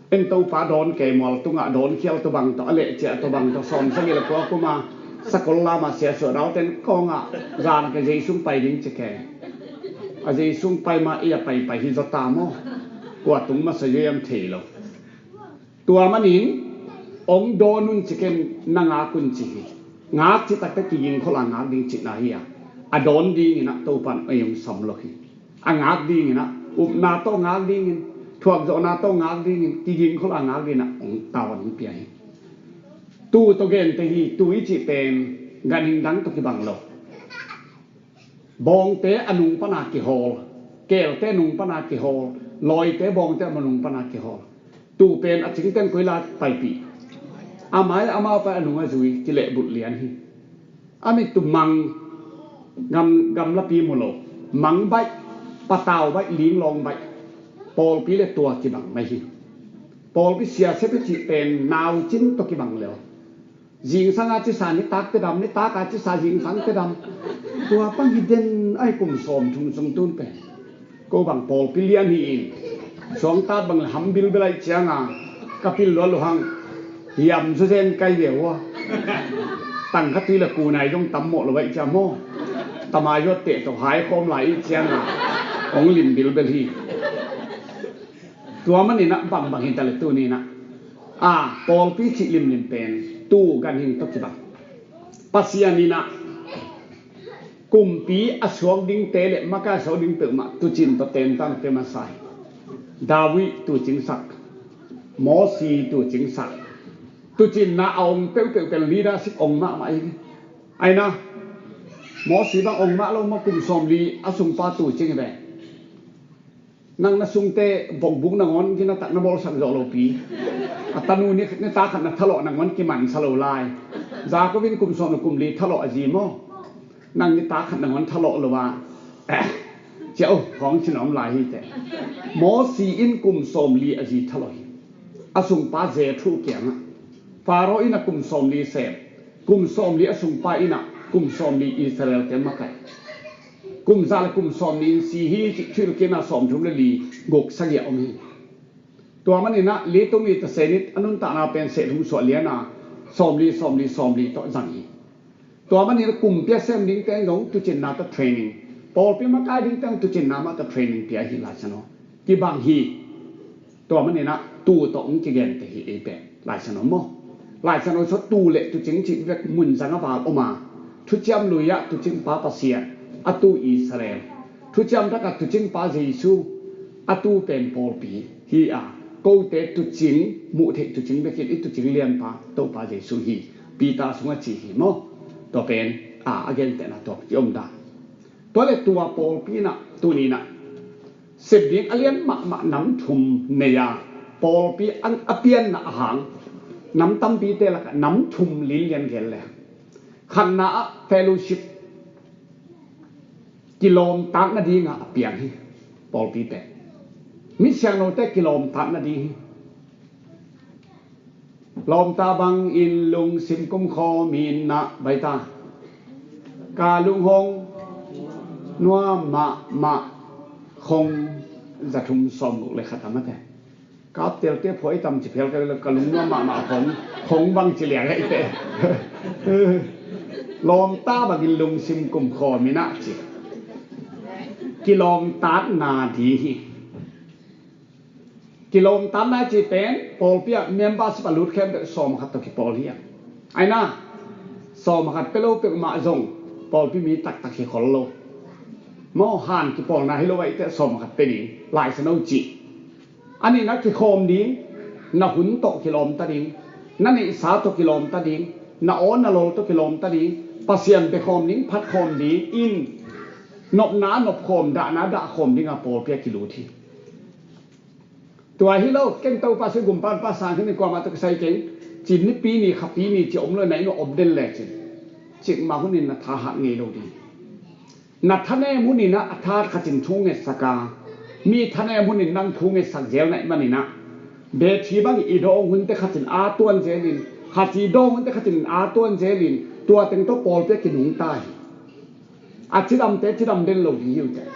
En Topa dawn kei mual tungah dawn khial tawh bang tawh a leh ciah tawh bang tawh sawm sagih le kua kuma sakol lama sia suah dauten kawngah zan ka Jesu pai ding ci kei. A Jesu pai ma i a pai pai hi zaw ta maw? Kua tung masa zui am thei lo. Tua manin ong dawn un ci ken na ngak un ci hi. Ngak ci takte kiging khol a ngak ding cihna hi a. A dawn dinginah Topan ei ong sam lo hi. A ngak dinginah upna tawh ngak dingin, thuakzawhna tawh ngak dingin, kiging khol a ngak dinginah ong tavuan ong pia hi. Tu tawh gente hi, tu i cih pen ganhing dang tawh kibang lo. Bawngte a nung pana kihawl. Keelte nung pana kihawl, lawite bawngte ama nung pana kihawl. Tuu pen a cingten koi la paipih? Amai amau pai a nung a zui kilehbulh lian hi. A mit tu mang gam, gamlapi mu lo, mang baih, patau baih, linglawng baih. Pawlpi le tua kibang mai hi. Pawlpi siasia pi cih pen naucin tawh kibang lel. Zingsang a cisa nitak tedam, nitak a cisa zingsang tedam. Tua pang hi den ai kum sawm thum sung tun pen. Ko bang pawlpi lian hi in, suangtat bang le ham bilbel aih cianga ka pil lua luhang. Hiam zuzen kai ve ua. Tang kha tui le kunai zong tam mawh lo aih cia maw. Tamai zuat teh tawh hai khawm lai ih cianga hong lim bilbel hi. Tua maninah bangbang hi ta le tuninah a pawlpi cih limlim pen tu ganhing tawh kibang. Pasian inah kumpi a suak dingte le makai a suak ding peuhmah tucin tawh tentan pia masa hi. David tucingsak, Mosi tucingsak, tucinna a ong peuhpeuh pen leadership ong mahmah hi. Aina Mosi bang ong mah lo maw, kum sawmli a sungpa tucing hi ve. Nang na sungte bokbuk nangawn kinatak na bawlsak zawh lopi. A tanu ni, ni ta khat na thalawh nangawn kimansa lo lai. Jakob in kum sawm na kum li thalawh a zi maw? Nang ni ta khat nangawn thalawh lo a. Eh, cia uh khawng cin a om lai hi teh. Mosi in kum sawm li a zi thalawh hi. A sungpa Jethro kiangah Faro in a kum sawm li sem. Kum sawmli a sungpa inah kum sawmli Israel-te makaih. Kum za le kum sawmli in si hi cih thuhilh kina sawmthum le li guk sagih a om hi. Tua maninah li tung i tasenit a nuntakna pen seh thum suah liana sawmli sawmli sawmli tawh zang hi. Tua maninah kumpi a sem dingte zong tucinna tawh training, pawlpi makai dingte zong tucinna mah tawh training pia hi Lai Siangtho. Kibang hi. Tua maninah tu tawh hong kigente hi ei pen Lai Siangtho maw? Lai Siangtho sua tu le tucing cih vek mun zanga val om a, thuciam lui-ah tucingpa Pasian, a tu Israel, thuciam thakah tucingpa Jesu, a tu pen pawlpi hi a, kote tucing muh theih tucing vekin i tucing lianpa Topa Jesu hi. Peter sungah ci hi maw? Tua pen a, a gentehna tua ki om dan. Tua le tua pawlpi inah tuninah sep ding a lian mahmah nam thum nei a, pawlpi a, a pianna a hang nam tampite lakah nam thum linlian gel le. Khatna ah fellowship, kilawmtatna dinga a piang hi. Pawlpi pen mi siangthote kilawmtatna ding hi. Lawmta bangin lungsim kumkhawm inah baita. Ka lunghong nuam mahmah. Khong za thum sawmguk le khat a mate. Kap telte phuai tam ci phial ka, ka lungnuam mahmah khong, khong bang ci liang ahi te. Lawmta bangin lungsim kumkhawm inah ci. Kilawmtatna ding hi. Kilawmtatna ci pen pawlpi ah membership a lut khempeuh sawm khat tawh kipawl hi a. Aina sawm khat pia lo peuhmah zong pawlpi mi taktak hi khol lo. Maw, han kipawlna hi lo ahih teh sawm khat pia ding Lai Siangtho cih. A nihna kikhawm ding, na hun tawh kilawmta ding, na neihsa tawh kilawmta ding, na aw na lol tawh kilawmta ding, Pasian bekhawm ding, phatkhawm ding in nopna nopkhawm, dahna dahkhawm dinga pawlpi ah kilut hi. Tua hi lo, ken Topa si gumpa pa sang khin kuamah tawh kisai keng, cin nipi ni khapi ni ci om lo na inn ah om den le cin. Cikmah hunin na tha hat ngei lo ding. Na thanem hunin ah a tha khat in thu ngetsak a, mi thanem hunin nang thu ngetsak zel na ih manin ah, battery bang i dawng hunte khat in a tuan zelin, khat i dawng hunte khat in a tuan zelin, tua teng tawh pawlpi ah kinungta hi. A cidamte cidam den lo ding hi uh teh.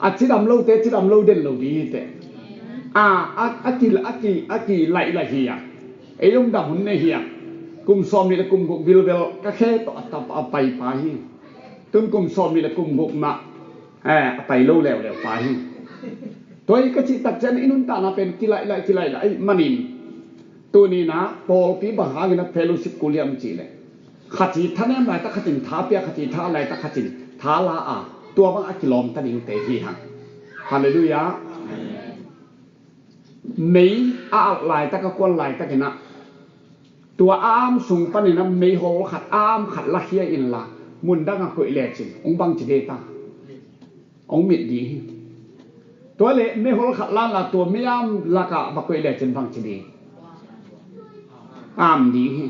A cidam lote cidam lo den lo ding hi teh. A, a, a ki, a ki, a ki laihlah hi a. Ei om dam hun nei hi a. Kum sawm nih le kum guk bilbel ka khe tawh a tap a pai pa hi. Tun kum sawm nih le kum guk mah, eh, a pai lo leuleu pa hi. Tua hi ka cih tak ciang i nuntakna pen kilaihlah, kilaihlah ahih manin. Tuni-in ah pawlpi bang hangin ah fellowship kul hiam cih leh, khat i thanem laitak khat in tha pia, khat i tha laitak khat in tha la a, tua bang a kilawmta dingte hi hang. Halleluiah. Mei a alh laitak, a kuan laitakin ah, tua a am sung panin ah meihawl khat, a am khat lakhia inla, mundang a koih lecin hong bangci ding ta? Hong mit ding hi. Tua le mehol khat lanla tua miam lakah va koih lecin bang ci ding? Am ding hi.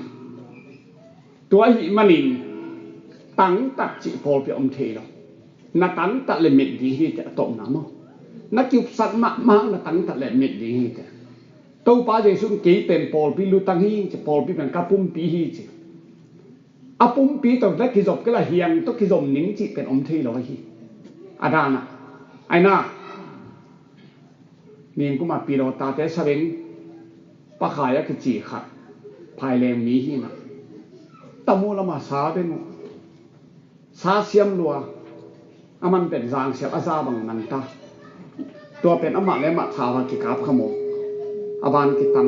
Tua ahih manin tangtat cih pawlpi a om thei lo. Na tangtat le mit ding hi teh a tawpna maw? Na kiupsak mahmah na tangtat le mit ding hi teh. Topa Jesu in kei pen pawlpi lutang hi ci, pawlpi pen ka pumpi hi ci. A pumpi tawh na kizop kei la hiang tawh kizom ning cih pen om thei lo ahi. A danah aina ningkuma pilawtate sabeng pakhai a kici khat phaileng mi hinah tamu lama sa beng uh. Sa siam lua, a man pen zangsial a za bang man ta. Tua pen amah le amah thau a kikap kha maw? A ban kitan,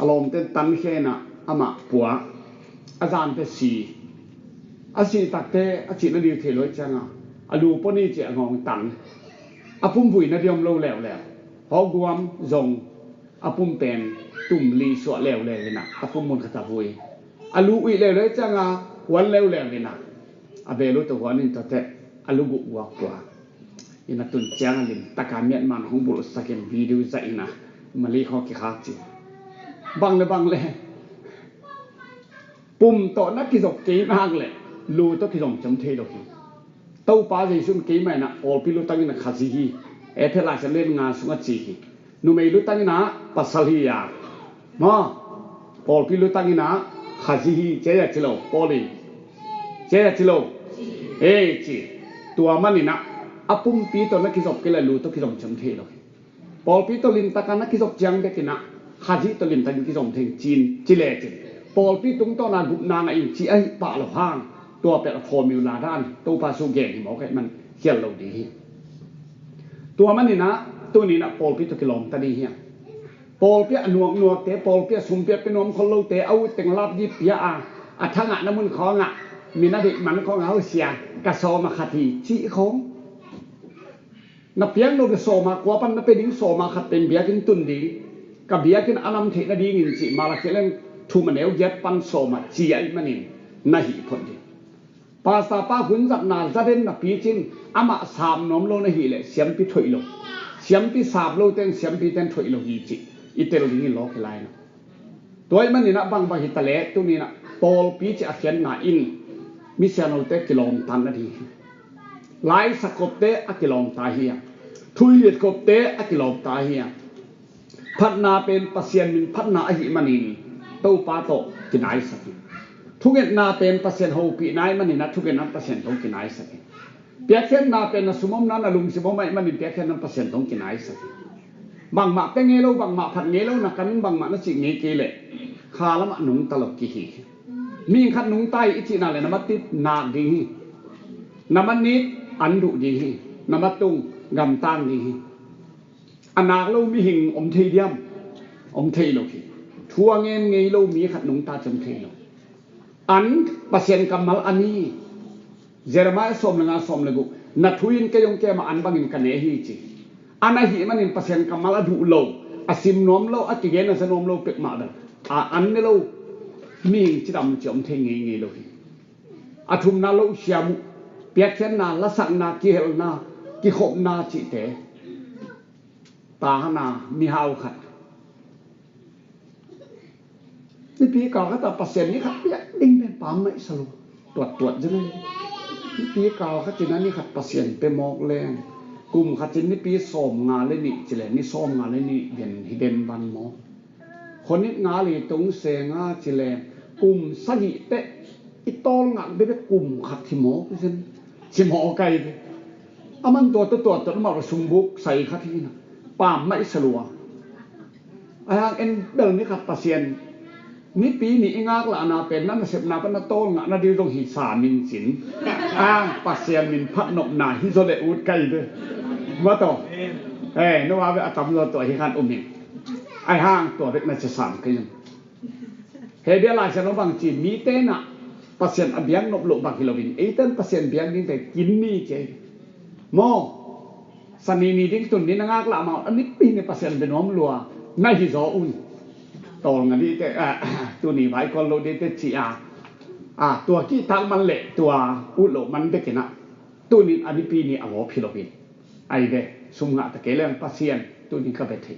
a lawmte tan khenah amah pua, a zante si. A si takte a cihna ding thei lo cianga a lu poni ci a ngawng tan. A pum vuina diom lo leuleu. Hawguam zong a pum pen tum li suah leuleu inah a pum mun khat a vui. A lu uih leuleu cianga huan leuleu inah a belu tawh huan in tawhteh a lu guh guak pua. Ina tun cianga limtaka miatman hong bulhsakin video zah inah mali khaw kikhak ci. Bang le bang le pum tawh na kizop kei nak le lu tawh kizom ciam thei lo hi. Topa Jesu in keimah inah pawlpi lutang inah Khazih hi. Efesa lai siam le nga sungah ci hi. Numei lutang inah pasal hi a maw? Pawlpi lutang inah Khazih hi. Cia ci lo Paul in. Cia ci lo. Ei ci. Tua man inah a pumpi tawh na kizop kei le lu tawh kizom ciam thei lo hi. Pawlpi tawh limtaka na kizop ciang bekinah Khazih tawh limtakin kizom theng cin ci lecin pawlpi tungtawna gupna ngah in ci ahi pah lo hang tua pet a formula dan Topa su gen hi mawk ahih man khial lo ding hi. Tua maninah tuninah pawlpi tawh kilawmta ding hiam? Pawlpi a nuaknuakte, pawlpi a sumpiat pia nuam khol lote, a utteng lapgi pia a a thangahna mun khawngah min a deih man khawngah hosia ka sawma khat hi cih khawng. Na piak lo le sawma kua pan na pe ding, sawma khat pen biakinn tun ding, ka biakinn a nam theih nadingin cih Malakhi leng thum a neu giat pan sawma ci ahih manin na hih phot ding. Pastor pa hun zatna zaden na picin amah sam nuam lo na hih leh siampi thoih lo. Siampi sap lo ten siampi ten thoih lo hi cih i tel dingin lawk hi lai na. Tua ahih maninah bangbang hitaleh tuninah pawlpi cih a khiatna in misiangthote kilawmtan a ding hi. Laisakkhopte a kilawmta hi a, thuhilhiatkopte a kilawmta hi a. Phatna pen Pasian min phatna ahih manin Topa tawh kinaisak hi. Thungetna pen Pasian hopihna ahih maninah thungetna Pasian tawh kinaisak hi. Piakkhiatna pen na sumomna na lungsim om ahih manin piakkhiatna Pasian tawh kinaisak hi. Bangmah pia ngei lo, bangmah phat ngei lo, na kan bangmah na cih ngei kei leh kha lamah nungta lo kihi. Mihing khat nungta hi i cihna le na matit nak ding hi. Na manit an duh ding hi. Na matung gamtang ding hi. A nak lo mihing om thei diam? Om thei lo hi. Thu a ngen ngei lo mi khat nungta ci om thei lo. An Pasian kammal a ni. Jeremiah sawm le nga sawm le guk, na thu in kei hong kem a an bangin ka ne hi ci. An ahih manin Pasian kammal a duh lo, a sim nuam lo, a kigen a za nuam lo pek mah bel a an ne lo mihing cidam ci om thei ngeingei lo hi. A thumna lo siam uh, piakkhiatna, lasakna, kihelna, kikhopna cihte. Tahana mihau khat nipi kal khat a Pasian ni khat piak ding pen pam maih sa lo. Tuattuat zina nipi kal khat in a ni khat Pasian pe mawk leng kum khat in nipi sawm nga le nih ci le ni sawm nga le nih den hi den ban maw? Khonit nga li tung se nga ci le kum sagih teh i tawl ngak bebe kum khat hi mawk zin ci mawk kai be. A man tua tua tua tua ma sumbuk sai khat hi na pam maih sa lua. Ahi hang en bel ni khat Pasian nipi ni i ngak lahna pen na nasepna pan na tawl ngah na dil zong hi sa min cin. Ahi hang Pasian min phatnopna hi zaw le ut kai be. Ma taw. Eh, no wa be a tam zaw tua hi khan um in. Ahi hang tua bek na ci sam kai in. Hebia Lai Siangtho bang ci, mite na Pasian a biak nop loh bang hi loin eiten Pasian biak dingte kin ni ci. Maw? Sani ni ding tun ni na ngak lah maw, a nipi ni Pasian be nuam lua na hi zaw un. Tawl nga dite, ah, tuni vai kol lo dite ci a. Ah, tua kihtak man le tua ut loh man bekin ah tunin a nipi ni a gawp hi loin. Ai ve. Sum ngah ta kei leng Pasian tuni ka bia thei.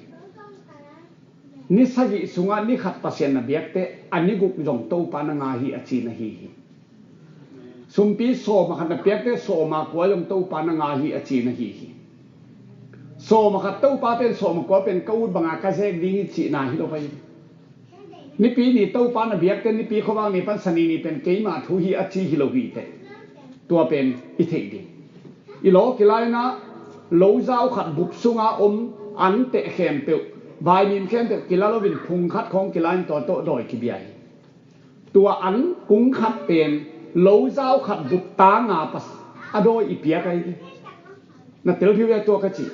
Ni sagih sungah ni khat Pasian na biakte a ni guk zong Topa na nga hi a ci na hi hi. Sumpi sawm a khat na piakte sawm a kua zong Topa na nga hi a ci na hi hi. Sawm a khat Topa pen sawm a kua pen ka ut banga ka zek ding hi cihna hi lo pai. Nipi ni Topa na biakte nipi khuavak ni pan sani ni pen keima thu hi a ci hi lo hi teh. Tua pen i theih ding. I law kilaina lozau khat bup sunga om an teh khempeuh, vaimim khempeuh kila loin phung khat khawng kilain tua tawh dawi kibia hi. Tua an kung khat pen lozau khat bup tanga pas a dawi i piak ahi. Na tel phiu ve tua ka ci.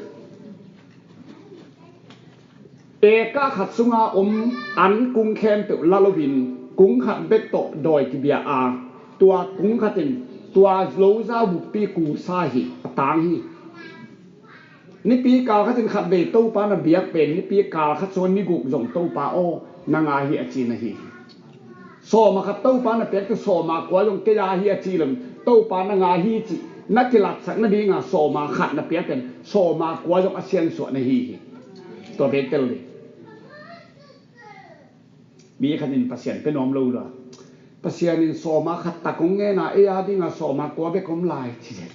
Eka khat sunga om an kung khempeuh la loin kung khat bek tawh dawi kibia a, tua kung khat in tua lozau buppi kusa hi, a tang hi. Nipi kal khat in khat vei Topa na biak pen nipi kal khat sung ni guk zong Topa aw na nga hi a ci na hi hi. Sawm a khat Topa na piakte sawm a kua zong kei a hi a ci lo, Topa na nga hi ci na kilatsak nadinga sawm a khat na piak pen sawm a kua zong a siansuah na hi hi. Tua pen tel ding. Mi khat in Pasian pe nuam lo lua. Pasian in sawm a khat tak hong ngen a, ei a dinga sawm a kua bek om lai ci zen.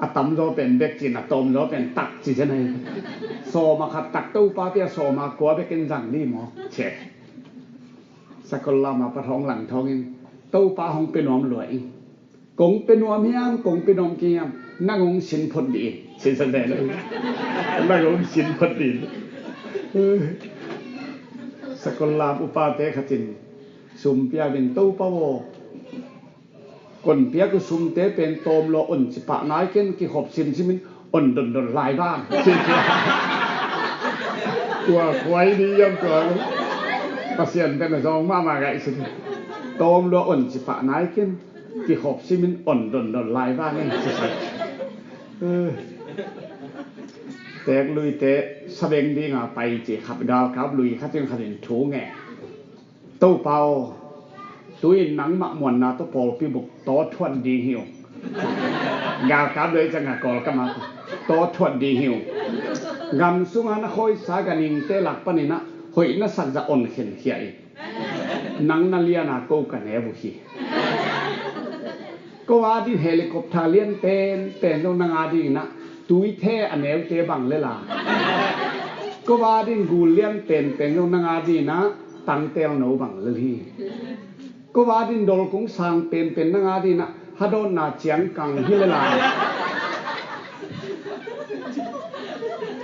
A tamzaw pen bek cin, a tawmzaw pen tak ci zen ahi. Sawm a khat tak Topa pia sawm a kua bek in zang ni maw? Che. Sakol lama pat hong lang thawngin Topa hong pe nuam lua ing. Kong pe nuam hiam, kong pe nuam kei hiam, nang hong sin phot dih in. Sin san deh lo. Nang hong sin phot dih in. Sakol lam upate khat in sum pia in Topa aw. Kon piak uh sumte pen tawm lua on ci pah nai ken kikhop simsim in on dondon lai bang. Tua kuai di yam tua. Pasian pen a zong mahmah gaih sin. Tawm lua on ci pah nai ken kikhop simin on dondon lai vang in ci sak. Teek luite sabeng dinga pai ci khat galkap lui khat in khat in thu nge. Topa aw, tu-in nangmah muanna tawh pawlpi buk tawthuat ding hi ung. Galkap lui canga Kawlkam a tawthuat ding hi ung. Gam sunga na khawisa ganhingte lak paninah hoih na sakzah on khenkhia in. Nang na liana ko ka neu uh hi. Ko a din helicopter lian penpen zong nang a dinginah tuithe a neute bang lela. Ko a din gul lian penpen zong nang a dinginah tangtel no bang lel hi. Ko a din dolkung sang penpen nang a dinginah hadawtna ciangkang hi lela.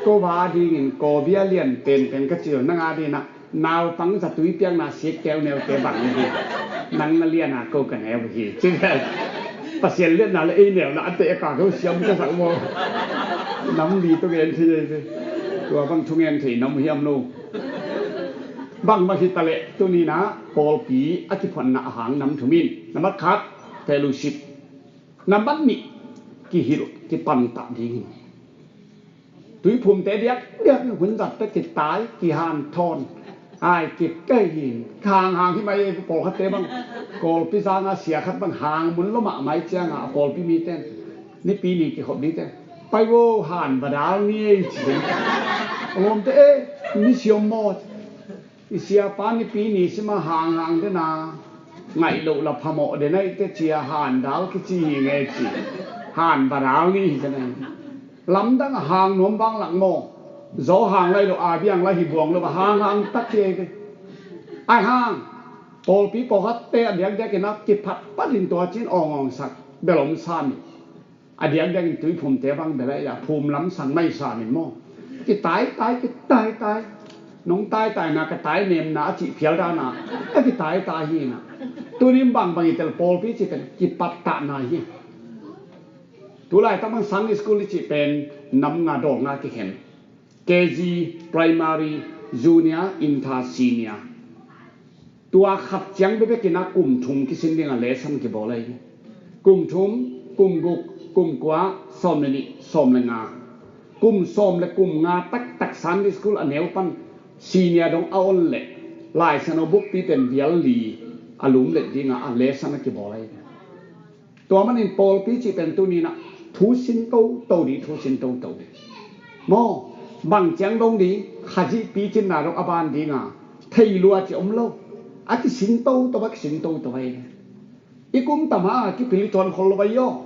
Ko a dingin kawbia lian penpen ka ci lo nang a dinginah naupang zatui piakna sik keu neute bang hi. Nang na liana ko ka neu hi. Ci vel. Pasian lianna le ei neuna a teh ka ko siam ka sak maw. Nam li to gen thei ei. Tua bang thu ngen thei nam hiam lo. Bang bang hi ta leh tuninah pawlpi a kiphonna a hang nam thumin. Nambat khat, fellowship. Nambat nih, kihilh kipantah dingin. Tuiphumte diak diak hun zat pek kitai kihanthawn. Ai kikei hin hanghang hi mai pawlkhatte bang. Kawlpi zanga sia khat bang hang mun lo mahmai cianga a pawlpi miten nipi ni kikhop dingte pai vo han vadal ni ei ci. Awmte e ni siom maw. I siapa nipi ni sima hanghang dena ngaih loh la phamawh dena ite cia handal kici hi nge ci. Han vadal ni hi dena. Lamdang a hang nuam bang lak maw. Zaw hang lai lo a biang lai hi buang lo a hanghang tak hi ei te. Ai hang pawlpi pawlkhatte a diakdiak ina kiphat patin tua cin awngawng sak belom sami. A diakdiakin tuiphumte bang bela ia phum lamsang mai samin maw. Kitaitai kitaitai. Nong taitaina ka tai nemna a cih phial dana a kitaitai hina. Tunin bangbang i tel pawlpi cih pen kipattahna hi. Tulai tamang Sunday school i cih pen nam nga dawl nga kikhen. K G, primary, junior, inter, senior. Tua khat ciang bebekin a kum thum kisin dinga lesson kibawl ahi. Kum thum, kum guk, kum kua, sawm le nih, sawm le nga. Kum sawm le kum nga taktak Sunday school a neu pan senior dong a on le Laisiangtho bukpi pen bial li a lum let dinga a lesson a kibawl ahi. Tua manin pawlpi cih pen tuninah thu sin toto ding, thu sin toto ding. Maw, bang ciang dong ding, Khazih picinna dong a ban dinga thei lua ci om lo. A kisin toto a, kisin toto a hi. I kum tam a kipil i tuan khol lo a hi aw.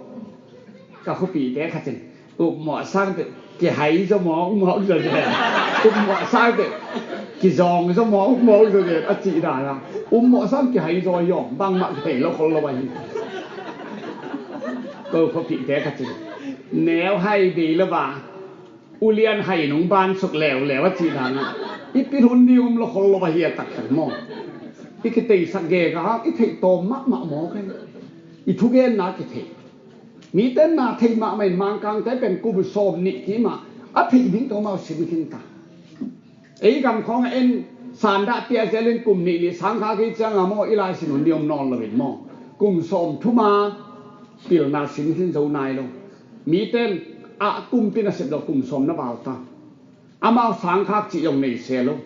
Ka khuapihte khat in, upmawh sang teh kihai zaw mawkmawk zaw zen. Upmawh sang teh kizawng zaw mawkmawk zaw zen a cih dan a. Upmawh sang kihai zaw hi aw, bangmah kithei lo khol lo a hi. Ko khuapihte khat in, neu hai bei lo a, ulian hai nung ban suk leuleu a cih dan a. I pil hun ding om lo khol lo a hi a taktak maw. I kiteisak gega hang i theih tawm mahmah mawk hi. I thugenna kitheih. Mite na theih mahmah in Mangkangte pen kum sawm nih kima a theih ding tawh amau sin khin ta. Ei gam khawng a en sandah pia zelin kum nih nih sangkha kei cianga maw i lai sin hun ding om nawn loin maw. Kum sawm thuma pilna sin khin zo nai lo. Mite in a kumpi nasep lo kum sawm na val ta. Amau sangkhak cih zong nei se lo.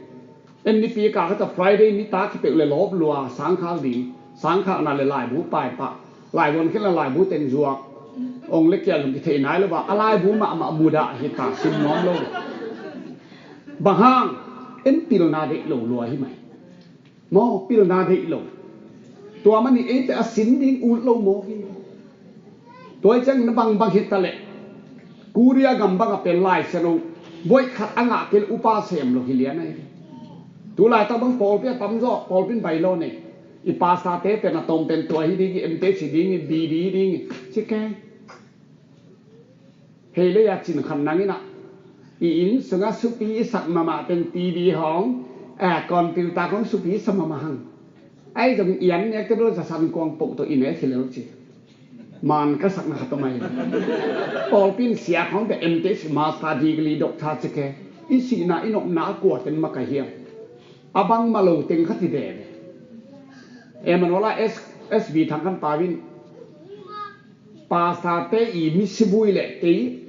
En nipi ka khat a Friday nitak hi peuh le lawp lua sangkhak ding, sangkhakna le laibu paipah, laibuan khin a laibu teng zuak. Ong le kial hong kithei nai lo a, a laibu mahmah mudah hi ta, sim nuam lo. Bang hang, en pilna deih lo lua hi mai. Maw, pilna deih lo. Tua manin eite a sin ding ut lo mawk hi. Tua hi ciang na bangbang hi ta leh Korea gam bangah pen Lai Siangtho buaih khat a ngah kei leh upa sem lo hi lian ahi. Tulaitak bang pawlpi a tamzaw pawlpi in bai lo nei. I pastorte pen a tawm pen tua hi ding hi, M T C ding hi, B D ding hi, ci kei. Hei lei a cin khat nang in ah, i inn sungah supi i sak mahmah pen T V hong, eh, computer hong supi i sa mahmah hang. Ahi zongin i an nek te bel zasan kuang poh tawh i nek hi lel ci. Man ka sakna khat tawh mai. Pawlpi in sia khawng pen M T C, master degree, doctor ci ke. I sihna i nopna a kua ten makaih hiam. A bangmah lo teng khat hi veve. Em an wala S, S B Thang Khan Pau in pastorte i misi vui le kei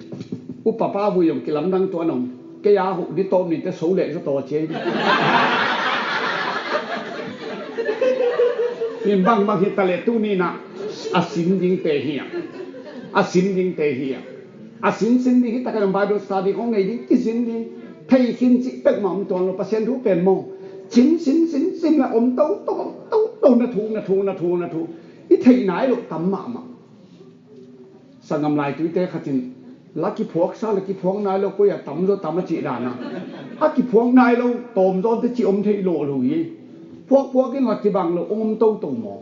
upapa vui zong kilamdang tuan om. Kei a huh ni tawm ni te so le zaw taw cia hi. In bangbang hi ta le tuni in ah a sin dingte hi a. A sin dingte hi a. A sin sin ding hi ta ka zong Bible study khong ngei ding, kisin ding. Thei khin cih peuhmah om tuan lo, Pasian thu pen maw. Cin sin sin sin la om to to om to to na thu na thu na thu na thu. I theih nai lo tam mahmah. Sanggam laituite khat in la kiphuaksa la kiphuak nai lo koi a tamzaw tam a cih dan a. A kiphuak nai lo tawmzaw te cih om theih lawh lo hi. Phuakphuak in la kibang lo om toto maw.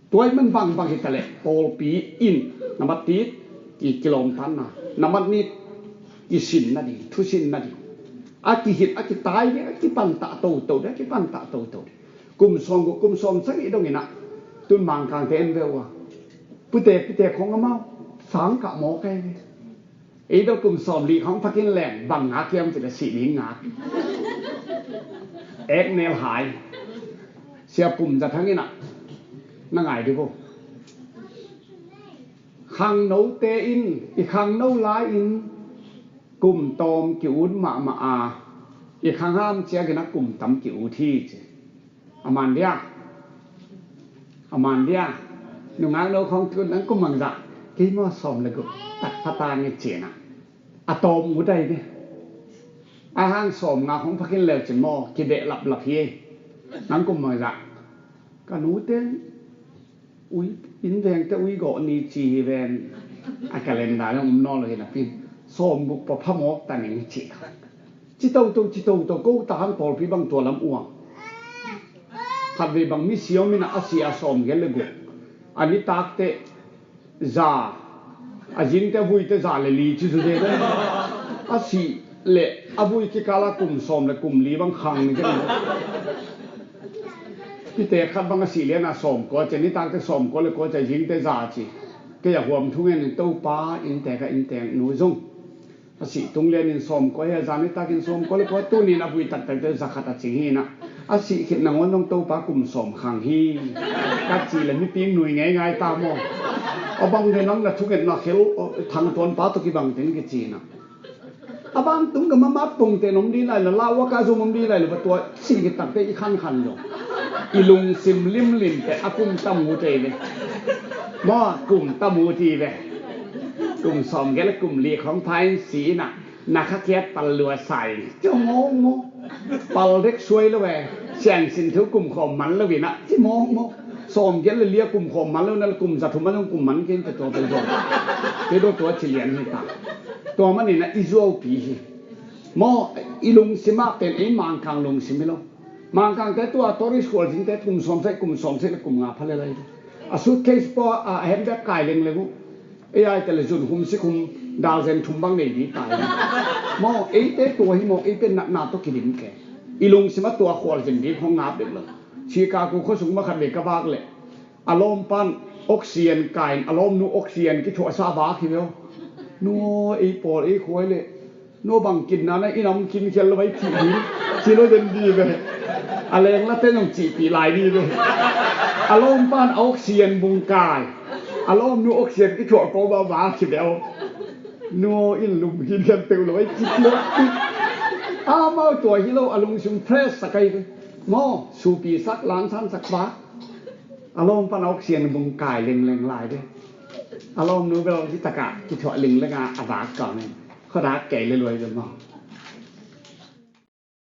Tua ahih man bangbang hi ta leh pawlpi in nambat ti ki, kilawmtatna, nambat ni kisinna ding, thusinna ding. A kihilh a kitai ding, a kipantah toto ding, a kipantah toto ding. Kum sawm guk, kum sawm sagih dongin ah tun Mangkangte en ve uh a. Pute, pute khong amau sangkah mawk ahi ve. Ei bel kum sawm li khong phakin leng bang ngak hiam cih leh sih ding ngak. Ek nel hai. Sia Pum Za Thang in ah na ngai dih uh. Khangnote in, i khangno lai-in kum tawm ki-ut mahmah a, i khang ham ciangin ah kum tam ki-ut hi ci. A man dia, a man dia. Nungak no khong tun nang kum bangzah, kei maw sawm le guk tak pha ta ngi ci-in ah a tawm ut ahi ve. A hang sawm nga khong phakin leu cin maw kibeh laplap hi. Nang kum bangzah, ka nute ui, inn vengte ui gawh ni ci hi ven. A calendar ah om nawn lo hi napi in sawm guk pah pha mawk ta ning ci. Ci toto, ci toto, ko ta hang pawlpi bang tua lam uang. Khatvei bang misi om in ah a sih a sawm gel le guk, a nitak teh za, a zingte a vuite za le li ci zu de. A sih le a vui kikal a kum sawm le kum li bang khang ni kei. Pite khat bang a sih lian a sawm kua ci, nitak teh sawm kua le kua ci, a zingte za ci. Kei a huam thu ngen in Topa inntek ah inntek nu zong a sih tung lianin sawm kua hi a, zan nitakin sawm kua le kua, tunin a vui taktak teh za khat a cing hi in ah. A sih khit nangawn zong Topa kum sawm khang hi ka ci le mipi nui ngeingai ta maw. A bang de nang na thungetna khel thangtuan pa tawh kibang teng kici in ah. A bang tung ka mamat pungte nom di lai lo, lau a ka zum om di lai lo, va tua sih khit takte i khankhan lo. I lungsim limlim teh a kum tam uh tei ve. Maw, kum tam uh ti ve. Kum sawm gel le kum li khong pha in si in ah. Na kha kiat pal lua sai. Ci mawk mawk. Pal dek suai lo e. Siang sin thu kum khawm man lo ina. Ci mawk mawk. Sawm giat le lia kum khawm man lo na kum za thum a zong kum man kei in te tua pen zong. Kei do tua ci lian hi ta. Tua man ina i zuau pi hi. Maw i lungsim ah pen ei Mangkang lungsim hi lo. Mangkang te tua tourist khualzin te kum sawm sai kum sawm sai le kum nga pha le lai. A suitcase pawh a handbag kai leng leng uh. Ei ai te le zun hum sik hum dal zen thum bang nei di tai. Maw ei te tua hi maw ei pen natna tawh kidim ke. I lungsim a tua khualzin di hong ngap dek lo. Chicago khuasung ma khat vei ka vak leh a lawm pan oxygen kain a lawmnu oxygen kithuahsa a vak hi veo. Nu aw ei pawl ei khuai leh nu bang kinna na i nam kin khial lo vai cih ding ci lo den di ve. A leng la ten zong cihpih lai di ve. A lawm pan a oxygen bung kai a lawmnu oxygen kithuah ko ba vak hi veo. Nu aw in lum kin khial peuh lo vai cih lo. Amau tua hi lo a lungsim fresh sak ai ve. Maw supi sak lansan sak vak. A lawm pan a oxygen bung kai leng leng lai de. A lawmnu bel hi takah kithuah ling lenga a vak kau nen. Khuadak kei le luai bel maw.